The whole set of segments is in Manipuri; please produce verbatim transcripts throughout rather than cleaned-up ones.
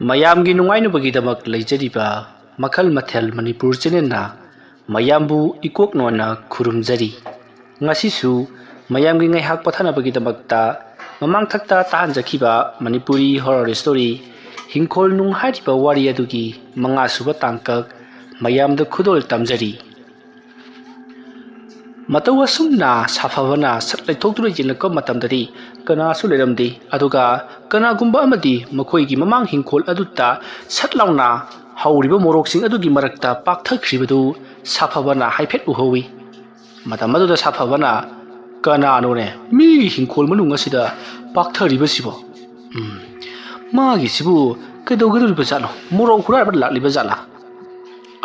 ꯃꯌꯥꯝꯒꯤ ꯅꯨꯡꯉꯥꯏꯅꯕꯒꯤꯗꯃꯛ ꯂꯩꯖꯔꯤꯕ ꯃꯈꯜ ꯃꯊꯦꯜ ꯃꯅꯤꯄꯨꯔ ꯆꯦꯅꯦꯜꯅ ꯃꯌꯥꯝꯕꯨ ꯏꯀꯣꯛ ꯅꯣꯟꯅ ꯈꯨꯔꯨꯝꯖꯔꯤ꯫ ꯉꯁꯤꯁꯨ ꯃꯌꯥꯝꯒꯤ ꯉꯥꯏꯍꯥꯛ ꯄꯣꯊꯥꯅꯕꯒꯤꯗꯃꯛꯇ ꯃꯃꯥꯡꯊꯛꯇ ꯇꯥꯍꯟꯖꯈꯤꯕ ꯃꯅꯤꯄꯨꯔꯤ ꯍꯣꯔꯔ ꯁ꯭ꯇꯣꯔꯤ ꯍꯤꯡꯈꯣꯜ ꯅꯨꯡ ꯍꯥꯏꯔꯤꯕ ꯋꯥꯔꯤ ꯑꯗꯨꯒꯤ ꯃꯉꯥꯁꯨꯕ ꯇꯥꯡꯀꯛ ꯃꯌꯥꯝꯗ ꯈꯨꯗꯣꯜ ꯇꯝꯖꯔꯤ꯫ ꯃꯇꯧ ꯑꯁꯨꯝꯅ ꯁꯥꯐꯕꯅ ꯁꯠ ꯂꯩꯊꯣꯛꯇꯨꯅ ꯌꯦꯡꯂꯛꯄ ꯃꯇꯝꯗꯗꯤ ꯀꯅꯥꯁꯨ ꯂꯩꯔꯝꯗꯦ꯫ ꯑꯗꯨꯒ ꯀꯅꯥꯒꯨꯝꯕ ꯑꯃꯗꯤ ꯃꯈꯣꯏꯒꯤ ꯃꯃꯥꯡ ꯍꯤꯡꯈꯣꯜ ꯑꯗꯨꯗ ꯁꯠ ꯂꯥꯎꯅ ꯍꯧꯔꯤꯕ ꯃꯣꯔꯣꯛꯁꯤꯡ ꯑꯗꯨꯒꯤ ꯃꯔꯛꯇ ꯄꯥꯛꯊꯈ꯭ꯔꯤꯕꯗꯨ ꯁꯥꯐꯕꯅ ꯍꯥꯏꯐꯦꯠ ꯎꯍꯧꯏ꯫ ꯃꯇꯝ ꯑꯗꯨꯗ ꯁꯥꯐꯕꯅ, "ꯀꯅꯥꯅꯣꯅꯦ ꯃꯤꯒꯤ ꯍꯤꯡꯈꯣꯜ ꯃꯅꯨꯡ ꯑꯁꯤꯗ ꯄꯥꯛꯊꯔꯤꯕꯁꯤꯕꯣ? ꯎꯝ, ꯃꯥꯒꯤꯁꯤꯕꯨ ꯀꯩꯗꯧꯒꯗꯧꯔꯤꯕ ꯖꯥꯠꯅꯣ? ꯃꯣꯔꯣꯛ ꯍꯨꯔꯥꯟꯕ ꯂꯥꯛꯂꯤꯕ ꯖꯥꯠꯂꯥ?"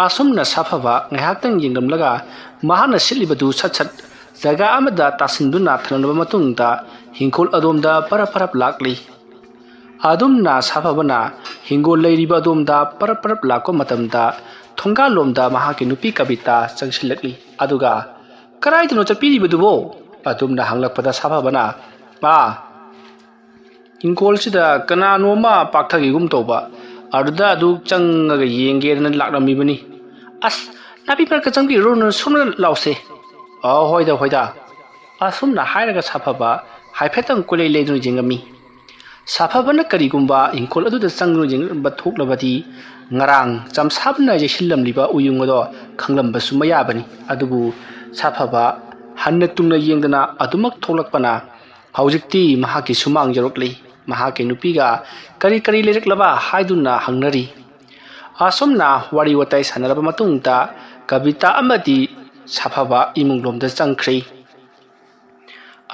ꯑꯁꯨꯝꯅ ꯁꯥꯐꯕ ꯉꯥꯏꯍꯥꯛꯇꯪ ꯌꯦꯡꯂꯝꯂꯒ ꯃꯍꯥꯛꯅ ꯁꯤꯠꯂꯤꯕꯗꯨ ꯁꯠ ꯁꯠ ꯖꯒꯥ ꯑꯃꯗ ꯇꯥꯁꯤꯟꯗꯨꯅ ꯊꯝꯂꯕ ꯃꯇꯨꯡꯗ ꯍꯤꯡꯈꯣꯜ ꯑꯗꯣꯝꯗ ꯄꯔꯞ ꯄꯔꯞ ꯂꯥꯛꯂꯤ꯫ ꯑꯗꯨꯝꯅ ꯁꯥꯐꯕꯅ ꯍꯤꯡꯒꯣꯜ ꯂꯩꯔꯤꯕ ꯑꯗꯣꯝꯗ ꯄꯔꯞ ꯄꯔꯞ ꯂꯥꯛꯄ ꯃꯇꯝꯗ ꯊꯣꯡꯒꯥꯜꯂꯣꯝꯗ ꯃꯍꯥꯛꯀꯤ ꯅꯨꯄꯤ ꯀꯕꯤꯇꯥ ꯆꯪꯁꯤꯜꯂꯛꯂꯤ꯫ ꯑꯗꯨꯒ, "ꯀꯗꯥꯏꯗꯅꯣ ꯆꯠꯄꯤꯔꯤꯕꯗꯨꯕꯣ?" ꯑꯗꯨꯝꯅ ꯍꯪꯂꯛꯄꯗ ꯁꯥꯐꯕꯅ, "ꯑꯥ, ꯍꯤꯡꯈꯣꯜꯁꯤꯗ ꯀꯅꯥꯅꯣ ꯑꯃ ꯄꯥꯛꯊꯒꯤꯒꯨꯝ ꯇꯧꯕ, ꯑꯗꯨꯗ ꯑꯗꯨ ꯆꯪꯉꯒ ꯌꯦꯡꯒꯦꯗꯅ ꯂꯥꯛꯂꯝꯃꯤꯕꯅꯤ꯫ ꯑꯁ, ꯅꯥꯄꯤ ꯃꯔꯛꯇ ꯆꯪꯕꯤꯔꯨꯔꯅꯨ, ꯁꯣꯝꯗ ꯂꯥꯎꯁꯦ꯫" "ꯑ, ꯍꯣꯏꯗ, ꯍꯣꯏꯗ꯫" ꯑꯁꯨꯝꯅ ꯍꯥꯏꯔꯒ ꯁꯥꯐꯕ ꯍꯥꯏꯐꯦꯠꯇꯪ ꯀꯣꯏꯂꯩ ꯂꯩꯗꯨꯅ ꯌꯦꯡꯉꯝꯃꯤ꯫ ꯁꯥꯐꯕꯅ ꯀꯔꯤꯒꯨꯝꯕ ꯍꯤꯡꯈꯣꯜ ꯑꯗꯨꯗ ꯆꯪꯗꯨꯅ ꯌꯦꯡꯂꯝꯕ ꯊꯣꯛꯂꯕꯗꯤ ꯉꯔꯥꯡ ꯆꯝꯁꯥꯕꯅ ꯌꯩꯁꯤꯜꯂꯝꯂꯤꯕ ꯎꯌꯨꯡ ꯑꯗꯣ ꯈꯪꯂꯝꯕꯁꯨ ꯃꯌꯥꯕꯅꯤ꯫ ꯑꯗꯨꯕꯨ ꯁꯥꯐꯕ ꯍꯟꯅ ꯇꯨꯡꯅ ꯌꯦꯡꯗꯅ ꯑꯗꯨꯃꯛ ꯊꯣꯛꯂꯛꯄꯅ ꯍꯧꯖꯤꯛꯇꯤ ꯃꯍꯥꯛꯀꯤ ꯁꯨꯃꯥꯡ ꯌꯧꯔꯛꯂꯤ꯫ ꯃꯍꯥꯛꯀꯤ ꯅꯨꯄꯤꯒ ꯀꯔꯤ ꯀꯔꯤ ꯂꯩꯔꯛꯂꯕ ꯍꯥꯏꯗꯨꯅ ꯍꯪꯅꯔꯤ꯫ ꯑꯁꯨꯝꯅ ꯋꯥꯔꯤ ꯋꯥꯇꯥꯏ ꯁꯥꯟꯅꯔꯕ ꯃꯇꯨꯡꯗ ꯀꯕꯤꯇꯥ ꯑꯃꯗꯤ ꯁꯥꯐꯕ ꯏꯃꯨꯡꯂꯣꯝꯗ ꯆꯪꯈ꯭ꯔꯤ꯫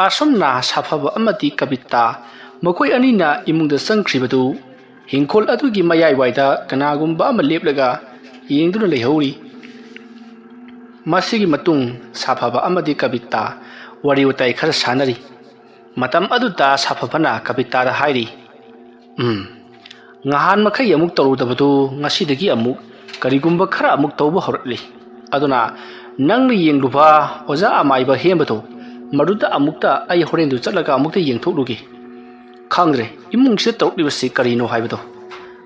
ꯑꯁꯨꯝꯅ ꯁꯥꯐꯕ ꯑꯃꯗꯤ ꯀꯕꯤꯇꯥ ꯃꯈꯣꯏ ꯑꯅꯤꯅ ꯏꯃꯨꯡꯗ ꯆꯪꯈ꯭ꯔꯤꯕꯗꯨ ꯍꯤꯡꯈꯣꯜ ꯑꯗꯨꯒꯤ ꯃꯌꯥꯏꯋꯥꯏꯗ ꯀꯅꯥꯒꯨꯝꯕ ꯑꯃ ꯂꯦꯞꯂꯒ ꯌꯦꯡꯗꯨꯅ ꯂꯩꯍꯧꯔꯤ꯫ ꯃꯁꯤꯒꯤ ꯃꯇꯨꯡ ꯁꯥꯐꯕ ꯑꯃꯗꯤ ꯀꯕꯤꯇꯥ ꯋꯥꯔꯤ ꯋꯥꯇꯥꯏ ꯈꯔ ꯁꯥꯟꯅꯔꯤ꯫ ꯃꯇꯝ ꯑꯗꯨꯗ ꯁꯥꯐꯕꯅ ꯀꯕꯤꯇꯥꯗ ꯍꯥꯏꯔꯤ, "ꯎꯝ, ꯉꯍꯥꯟ ꯃꯈꯩ ꯑꯃꯨꯛ ꯇꯧꯔꯨꯗꯕꯗꯨ ꯉꯁꯤꯗꯒꯤ ꯑꯃꯨꯛ ꯀꯔꯤꯒꯨꯝꯕ ꯈꯔ ꯑꯃꯨꯛ ꯇꯧꯕ ꯍꯧꯔꯛꯂꯤ꯫ ꯑꯗꯨꯅ ꯅꯪꯅ ꯌꯦꯡꯂꯨꯕ ꯑꯣꯖꯥ ꯑꯃꯥꯏꯕ ꯍꯦꯝꯕꯗꯣ, ꯃꯗꯨꯗ ꯑꯃꯨꯛꯇ ꯑꯩ ꯍꯣꯔꯦꯟꯗꯨ ꯆꯠꯂꯒ ꯑꯃꯨꯛꯇ ꯌꯦꯡꯊꯣꯛꯂꯨꯒꯦ꯫ ꯈꯪꯗ꯭ꯔꯦ, ꯏꯃꯨꯡꯁꯤꯗ ꯇꯧꯔꯛꯂꯤꯕꯁꯤ ꯀꯔꯤꯅꯣ ꯍꯥꯏꯕꯗꯣ꯫"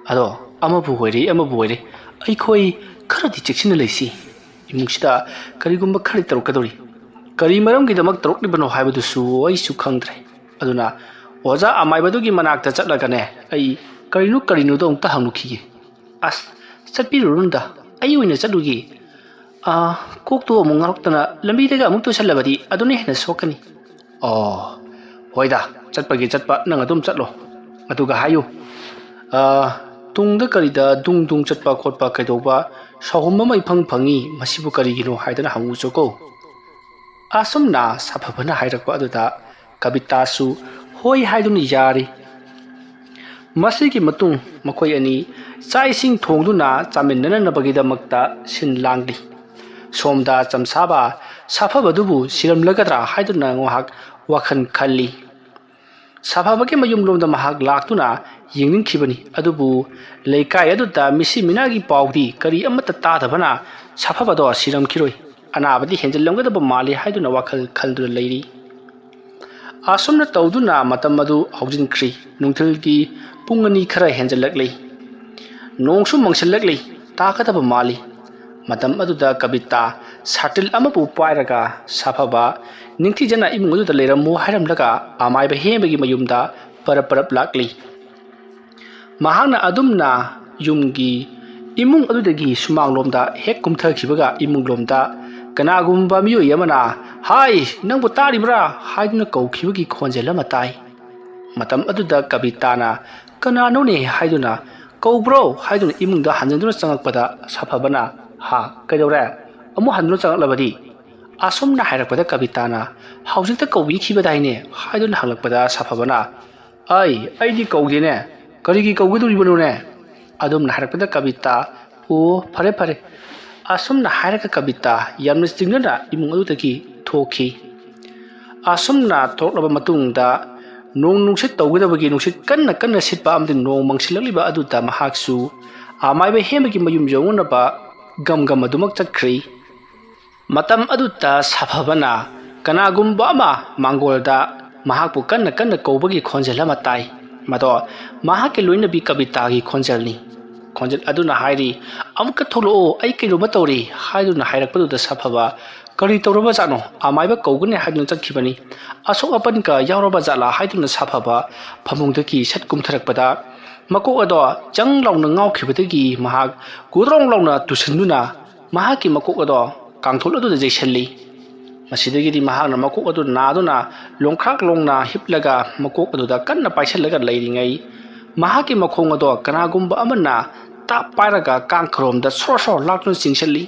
ꯑꯗꯣ, ꯑꯃꯕꯨ ꯑꯣꯏꯔꯦ, ꯑꯃꯕꯨ ꯑꯣꯏꯔꯦ, ꯑꯩꯈꯣꯏ ꯈꯔꯗꯤ ꯆꯦꯛꯁꯤꯟꯅ ꯂꯩꯁꯤ꯫ ꯏꯃꯨꯡꯁꯤꯗ ꯀꯔꯤꯒꯨꯝꯕ ꯈꯔꯗꯤ ꯇꯧꯔꯛꯀꯗꯧꯔꯤ꯫ ꯀꯔꯤ ꯃꯔꯝꯒꯤꯗꯃꯛ ꯇꯧꯔꯛꯂꯤꯕꯅꯣ ꯍꯥꯏꯕꯗꯨꯁꯨ ꯑꯩꯁꯨ ꯈꯪꯗ꯭ꯔꯦ꯫ ꯑꯗꯨꯅ ꯑꯣꯖꯥ ꯑꯃꯥꯏꯕꯗꯨꯒꯤ ꯃꯅꯥꯛꯇ ꯆꯠꯂꯒꯅꯦ, ꯑꯩ ꯀꯔꯤꯅꯣ ꯀꯔꯤꯅꯣꯗꯣ ꯑꯃꯨꯛꯇ ꯍꯪꯂꯨꯈꯤꯒꯦ꯫ "ꯑꯁ, ꯆꯠꯄꯤꯔꯨꯔꯅꯨꯗ, ꯑꯩ ꯑꯣꯏꯅ ꯆꯠꯂꯨꯒꯦ꯫ ꯑꯥ, ꯀꯣꯛꯇꯣ ꯑꯃꯨꯛ ꯉꯥꯎꯔꯛꯇꯅ ꯂꯝꯕꯤꯗꯒ ꯑꯃꯨꯛ ꯇꯨꯁꯜꯂꯕꯗꯤ ꯑꯗꯨꯅ ꯍꯦꯟꯅ ꯁꯣꯛꯀꯅꯤ꯫" "ꯑꯣ, ꯍꯣꯏꯗ, ꯆꯠꯄꯒꯤ ꯆꯠꯄ, ꯅꯪ ꯑꯗꯨꯝ ꯆꯠꯂꯣ꯫ ꯑꯗꯨꯒ ꯍꯥꯏꯌꯨ, ꯑꯥ, ꯇꯨꯡꯗ ꯀꯔꯤꯗ ꯗꯨꯡ ꯗꯨꯡ ꯆꯠꯄ ꯈꯣꯠꯄ ꯀꯩꯗꯧꯕ, ꯁꯥꯎꯍꯨꯝ ꯑꯃ ꯏꯐꯪ ꯐꯪꯉꯤ, ꯃꯁꯤꯕꯨ ꯀꯔꯤꯒꯤꯅꯣ ꯍꯥꯏꯗꯅ ꯍꯪꯉꯨꯆꯣꯀꯣ꯫" ꯑꯁꯨꯝꯅ ꯁꯥꯐꯕꯅ ꯍꯥꯏꯔꯛꯄ ꯑꯗꯨꯗ ꯀꯕꯤꯇꯥꯁꯨ ꯍꯣꯏ ꯍꯥꯏꯗꯨꯅ ꯌꯥꯔꯤ꯫ ꯃꯁꯤꯒꯤ ꯃꯇꯨꯡ ꯃꯈꯣꯏ ꯑꯅꯤ ꯆꯥꯛ ꯏꯁꯤꯡ ꯊꯣꯡꯗꯨꯅ ꯆꯥꯃꯤꯟꯅꯅꯅꯕꯒꯤꯗꯃꯛꯇ ꯁꯤꯟ ꯂꯥꯡꯂꯤ꯫ ꯁꯣꯝꯗ ꯆꯝꯁꯥꯕ ꯁꯥꯐꯕꯗꯨꯕꯨ ꯁꯤꯔꯝꯂꯒꯗ꯭ꯔꯥ ꯍꯥꯏꯗꯨꯅ ꯉꯥꯏꯍꯥꯛ ꯋꯥꯈꯜ ꯈꯜꯂꯤ꯫ ꯁꯥꯐꯕꯒꯤ ꯃꯌꯨꯝꯂꯣꯝꯗ ꯃꯍꯥꯛ ꯂꯥꯛꯇꯨꯅ ꯌꯦꯡꯅꯤꯡꯈꯤꯕꯅꯤ, ꯑꯗꯨꯕꯨ ꯂꯩꯀꯥꯏ ꯑꯗꯨꯗ ꯃꯤꯁꯤ ꯃꯤꯅꯥꯒꯤ ꯄꯥꯎꯗꯤ ꯀꯔꯤ ꯑꯃꯠꯇ ꯇꯥꯗꯕꯅ ꯁꯥꯐꯕꯗꯣ ꯁꯤꯔꯝꯈꯤꯔꯣꯏ, ꯑꯅꯥꯕꯗꯤ ꯍꯦꯟꯖꯤꯜꯂꯝꯒꯗꯕ ꯃꯥꯜꯂꯤ ꯍꯥꯏꯗꯨꯅ ꯋꯥꯈꯜ ꯈꯟꯗꯨꯅ ꯂꯩꯔꯤ꯫ ꯑꯁꯨꯝꯅ ꯇꯧꯗꯨꯅ ꯃꯇꯝ ꯑꯗꯨ ꯍꯧꯖꯤꯟꯈ꯭ꯔꯤ꯫ ꯅꯨꯡꯊꯤꯜꯒꯤ ꯄꯨꯡ ꯑꯅꯤ ꯈꯔ ꯍꯦꯟꯖꯜꯂꯛꯂꯤ꯫ ꯅꯣꯡꯁꯨ ꯃꯪꯁꯤꯜꯂꯛꯂꯤ꯫ ꯇꯥꯒꯗꯕ ꯃꯥꯜꯂꯤ꯫ ꯃꯇꯝ ꯑꯗꯨꯗ ꯀꯕꯤꯇꯥ ꯁꯥꯇꯤꯜ ꯑꯃꯕꯨ ꯄꯥꯏꯔꯒ ꯁꯥꯐꯕ ꯅꯤꯡꯊꯤꯖꯅ ꯏꯃꯨꯡ ꯑꯗꯨꯗ ꯂꯩꯔꯝꯃꯨ ꯍꯥꯏꯔꯝꯂꯒ ꯑꯃꯥꯏꯕ ꯍꯦꯝꯕꯒꯤ ꯃꯌꯨꯝꯗ ꯄꯔꯞ ꯄꯔꯞ ꯂꯥꯛꯂꯤ꯫ ꯃꯍꯥꯛꯅ ꯑꯗꯨꯝꯅ ꯌꯨꯝꯒꯤ ꯏꯃꯨꯡ ꯑꯗꯨꯗꯒꯤ ꯁꯨꯃꯥꯡꯂꯣꯝꯗ ꯍꯦꯛ ꯀꯨꯝꯊꯈꯤꯕꯒ ꯏꯃꯨꯡꯂꯣꯝꯗ ꯀꯅꯥꯒꯨꯝꯕ ꯃꯤꯑꯣꯏ ꯑꯃꯅ "ꯍꯥꯏ, ꯅꯪꯕꯨ ꯇꯥꯔꯤꯕ꯭ꯔꯥ?" ꯍꯥꯏꯗꯨꯅ ꯀꯧꯈꯤꯕꯒꯤ ꯈꯣꯟꯖꯦꯜ ꯑꯃ ꯇꯥꯏ꯫ ꯃꯇꯝ ꯑꯗꯨꯗ ꯀꯕꯤꯇꯥꯅ "ꯀꯅꯥꯅꯣꯅꯦ?" ꯍꯥꯏꯗꯨꯅ "ꯀꯧꯕ꯭ꯔꯣ?" ꯍꯥꯏꯗꯨꯅ ꯏꯃꯨꯡꯗ ꯍꯟꯖꯤꯟꯗꯨꯅ ꯆꯪꯉꯛꯄꯗ ꯁꯥꯐꯕꯅ "ꯍꯥ, ꯀꯩꯗꯧꯔꯦ? ꯑꯃꯨꯛ ꯍꯟꯗꯨꯅ ꯆꯪꯉꯛꯂꯕꯗꯤ?" ꯑꯁꯨꯝꯅ ꯍꯥꯏꯔꯛꯄꯗ ꯀꯕꯤꯇꯥꯅ "ꯍꯧꯖꯤꯛꯇ ꯀꯧꯕꯤꯈꯤꯕꯗꯥꯏꯅꯦ?" ꯍꯥꯏꯗꯨꯅ ꯍꯪꯂꯛꯄꯗ ꯁꯥꯐꯕꯅ "ꯑꯩ, ꯑꯩꯗꯤ ꯀꯧꯗꯦꯅꯦ꯫ ꯀꯔꯤꯒꯤ ꯀꯧꯒꯗꯧꯔꯤꯕꯅꯣꯅꯦ?" ꯑꯗꯨꯝꯅ ꯍꯥꯏꯔꯛꯄꯗ ꯀꯕꯤꯇꯥ "ꯑꯣ, ꯐꯔꯦ, ꯐꯔꯦ꯫" ꯑꯁꯨꯝꯅ ꯍꯥꯏꯔꯒ ꯀꯕꯤꯇꯥ ꯌꯥꯝꯅ ꯆꯤꯡꯅꯅ ꯏꯃꯨꯡ ꯑꯗꯨꯗꯒꯤ ꯊꯣꯛꯈꯤ꯫ ꯑꯁꯨꯝꯅ ꯊꯣꯛꯂꯕ ꯃꯇꯨꯡꯗ ꯅꯣꯡ ꯅꯨꯡꯁꯤꯠ ꯇꯧꯒꯗꯕꯒꯤ ꯅꯨꯡꯁꯤꯠ ꯀꯟꯅ ꯀꯟꯅ ꯁꯤꯠꯄ ꯑꯃꯗꯤ ꯅꯣꯡ ꯃꯪꯁꯤꯜꯂꯛꯂꯤꯕ ꯑꯗꯨꯗ ꯃꯍꯥꯛꯁꯨ ꯑꯃꯥꯏꯕ ꯍꯦꯝꯕꯒꯤ ꯃꯌꯨꯝ ꯌꯧꯅꯅꯕ ꯒꯝ ꯒꯝ ꯑꯗꯨꯃꯛ ꯆꯠꯈ꯭ꯔꯤ꯫ ꯃꯇꯝ ꯑꯗꯨꯗ ꯁꯥꯐꯕꯅ ꯀꯅꯥꯒꯨꯝꯕ ꯑꯃ ꯃꯥꯡꯒꯣꯜꯗ ꯃꯍꯥꯛꯄꯨ ꯀꯟꯅ ꯀꯟꯅ ꯀꯧꯕꯒꯤ ꯈꯣꯟꯖꯦꯜ ꯑꯃ ꯇꯥꯏ꯫ ꯃꯗꯣ ꯃꯍꯥꯛꯀꯤ ꯂꯣꯏꯅꯕꯤ ꯀꯕꯤꯇꯥꯒꯤ ꯈꯣꯟꯖꯦꯜꯅꯤ꯫ ꯈꯣꯟꯖꯦꯜ ꯑꯗꯨꯅ ꯍꯥꯏꯔꯤ, "ꯑꯃꯨꯛꯀ ꯊꯣꯛꯂꯛꯑꯣ, ꯑꯩ ꯀꯩꯅꯣꯝꯃ ꯇꯧꯔꯤ" ꯍꯥꯏꯗꯨꯅ ꯍꯥꯏꯔꯛꯄꯗꯨꯗ ꯁꯥꯐꯕ, "ꯀꯔꯤ ꯇꯧꯔꯕꯖꯥꯠꯅꯣ?" ꯑꯃꯥꯏꯕ ꯀꯧꯒꯅꯤ ꯍꯥꯏꯗꯨꯅ ꯆꯠꯈꯤꯕꯅꯤ꯫ ꯑꯁꯣꯛ ꯑꯄꯟꯒ ꯌꯥꯎꯔꯕ ꯖꯥꯠꯂꯥ ꯍꯥꯏꯗꯨꯅ ꯁꯥꯐꯕ ꯐꯃꯨꯡꯗꯒꯤ ꯁꯠ ꯀꯨꯝꯊꯔꯛꯄꯗ, ꯃꯀꯣꯛ ꯑꯗꯣ ꯆꯪ ꯂꯥꯎꯅ ꯉꯥꯎꯈꯤꯕꯗꯒꯤ ꯃꯍꯥꯛ ꯒꯨꯗ꯭ꯔꯣꯡ ꯂꯥꯎꯅ ꯇꯨꯁꯤꯟꯗꯨꯅ ꯃꯍꯥꯛꯀꯤ ꯃꯀꯣꯛ ꯑꯗꯣ ꯀꯥꯡꯊꯣꯜ ꯑꯗꯨꯗ ꯌꯩꯁꯜꯂꯤ꯫ ꯃꯁꯤꯗꯒꯤꯗꯤ ꯃꯍꯥꯛꯅ ꯃꯀꯣꯛ ꯑꯗꯨ ꯅꯥꯗꯨꯅ ꯂꯣꯡꯈ꯭ꯔꯥꯛ ꯂꯣꯡꯅ ꯍꯤꯞꯂꯒ ꯃꯀꯣꯛ ꯑꯗꯨꯗ ꯀꯟꯅ ꯄꯥꯏꯁꯜꯂꯒ ꯂꯩꯔꯤꯉꯩ, ꯃꯍꯥꯛꯀꯤ ꯃꯈꯣꯡ ꯑꯗꯣ ꯀꯅꯥꯒꯨꯝꯕ ꯑꯃꯅ ꯇꯥꯞ ꯄꯥꯏꯔꯒ ꯀꯥꯡ ꯈꯔꯣꯝꯗ ꯁꯣꯔ ꯁꯣꯔ ꯂꯥꯛꯇꯨꯅ ꯆꯤꯡꯁꯤꯜꯂꯤ꯫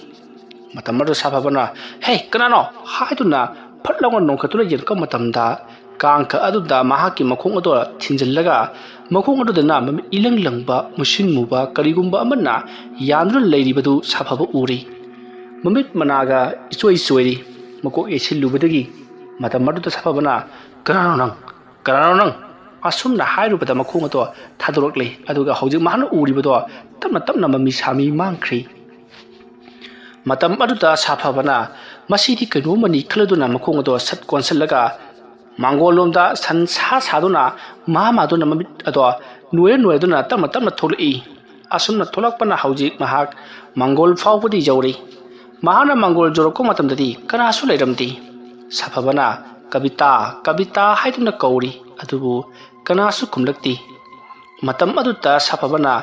ꯃꯇꯝ ꯑꯗꯨ ꯁꯥꯐꯕꯅ, "ꯍꯦ, ꯀꯅꯥꯅꯣ?" ꯍꯥꯏꯗꯨꯅ ꯐꯠ ꯂꯥꯎꯅ ꯅꯣꯡꯈꯠꯇꯨꯅ ꯌꯦꯡꯂꯛꯄ ꯃꯇꯝꯗ, ꯀꯥꯡꯈ ꯑꯗꯨꯗ ꯃꯍꯥꯛꯀꯤ ꯃꯈꯣꯡ ꯑꯗꯨ ꯊꯤꯟꯖꯤꯜꯂꯒ, ꯃꯈꯣꯡ ꯑꯗꯨꯗꯅ ꯃꯃꯤꯠ ꯏꯂꯪ ꯂꯪꯕ, ꯃꯨꯁꯤꯟ ꯃꯨꯕ ꯀꯔꯤꯒꯨꯝꯕ ꯑꯃꯅ ꯌꯥꯟꯗꯨꯅ ꯂꯩꯔꯤꯕꯗꯨ ꯁꯥꯐꯕ ꯎꯔꯤ꯫ ꯃꯃꯤꯠ ꯃꯅꯥꯒ ꯏꯆꯣꯏ ꯆꯣꯏꯔꯤ꯫ ꯃꯀꯣꯛ ꯌꯩꯁꯤꯜꯂꯨꯕꯗꯒꯤ ꯃꯇꯝ ꯑꯗꯨꯗ ꯁꯥꯐꯕꯅ, "ꯀꯅꯥꯅꯣ ꯅꯪ? ꯀꯅꯥꯅꯣ ꯅꯪ?" ꯑꯁꯨꯝꯅ ꯍꯥꯏꯔꯨꯕꯗ ꯃꯈꯣꯡ ꯑꯗꯣ ꯊꯥꯗꯣꯔꯛꯂꯦ꯫ ꯑꯗꯨꯒ ꯍꯧꯖꯤꯛ ꯃꯍꯥꯛꯅ ꯎꯔꯤꯕꯗꯣ ꯇꯞꯅ ꯇꯞꯅ ꯃꯃꯤ ꯁꯥꯃꯤ ꯃꯥꯡꯈ꯭ꯔꯤ꯫ ꯃꯇꯝ ꯑꯗꯨꯗ ꯁꯥꯐꯕꯅ ꯃꯁꯤꯗꯤ ꯀꯩꯅꯣꯝꯃꯅꯤ ꯈꯜꯂꯗꯨꯅ ꯃꯈꯣꯡ ꯑꯗꯣ ꯁꯠ ꯀꯣꯟꯁꯤꯜꯂꯒ ꯃꯥꯡꯒꯣꯜ ꯂꯣꯝꯗ ꯁꯟ ꯁꯥ ꯁꯥꯗꯨꯅ ꯃꯍꯥ ꯃꯥꯗꯨꯅ ꯃꯃꯤꯠ ꯑꯗꯣ ꯅꯣꯏꯔ ꯅꯣꯏꯔꯗꯨꯅ ꯇꯞꯅ ꯇꯞꯅ ꯊꯣꯛꯂꯛꯏ꯫ ꯑꯁꯨꯝꯅ ꯊꯣꯛꯂꯛꯄꯅ ꯍꯧꯖꯤꯛ ꯃꯍꯥꯛ ꯃꯥꯡꯒꯣꯜ ꯐꯥꯎꯕꯗꯤ ꯌꯧꯔꯦ꯫ ꯃꯍꯥꯛꯅ ꯃꯥꯡꯒꯣꯜ ꯌꯧꯔꯛꯄ ꯃꯇꯝꯗꯗꯤ ꯀꯅꯥꯁꯨ ꯂꯩꯔꯝꯗꯦ꯫ ꯁꯥꯐꯕꯅ "ꯀꯕꯤꯇꯥ, ꯀꯕꯤꯇꯥ" ꯍꯥꯏꯗꯨꯅ ꯀꯧꯔꯤ, ꯑꯗꯨꯕꯨ ꯀꯅꯥꯁꯨ ꯈꯨꯝꯂꯛꯇꯦ꯫ ꯃꯇꯝ ꯑꯗꯨꯗ ꯁꯥꯐꯕꯅ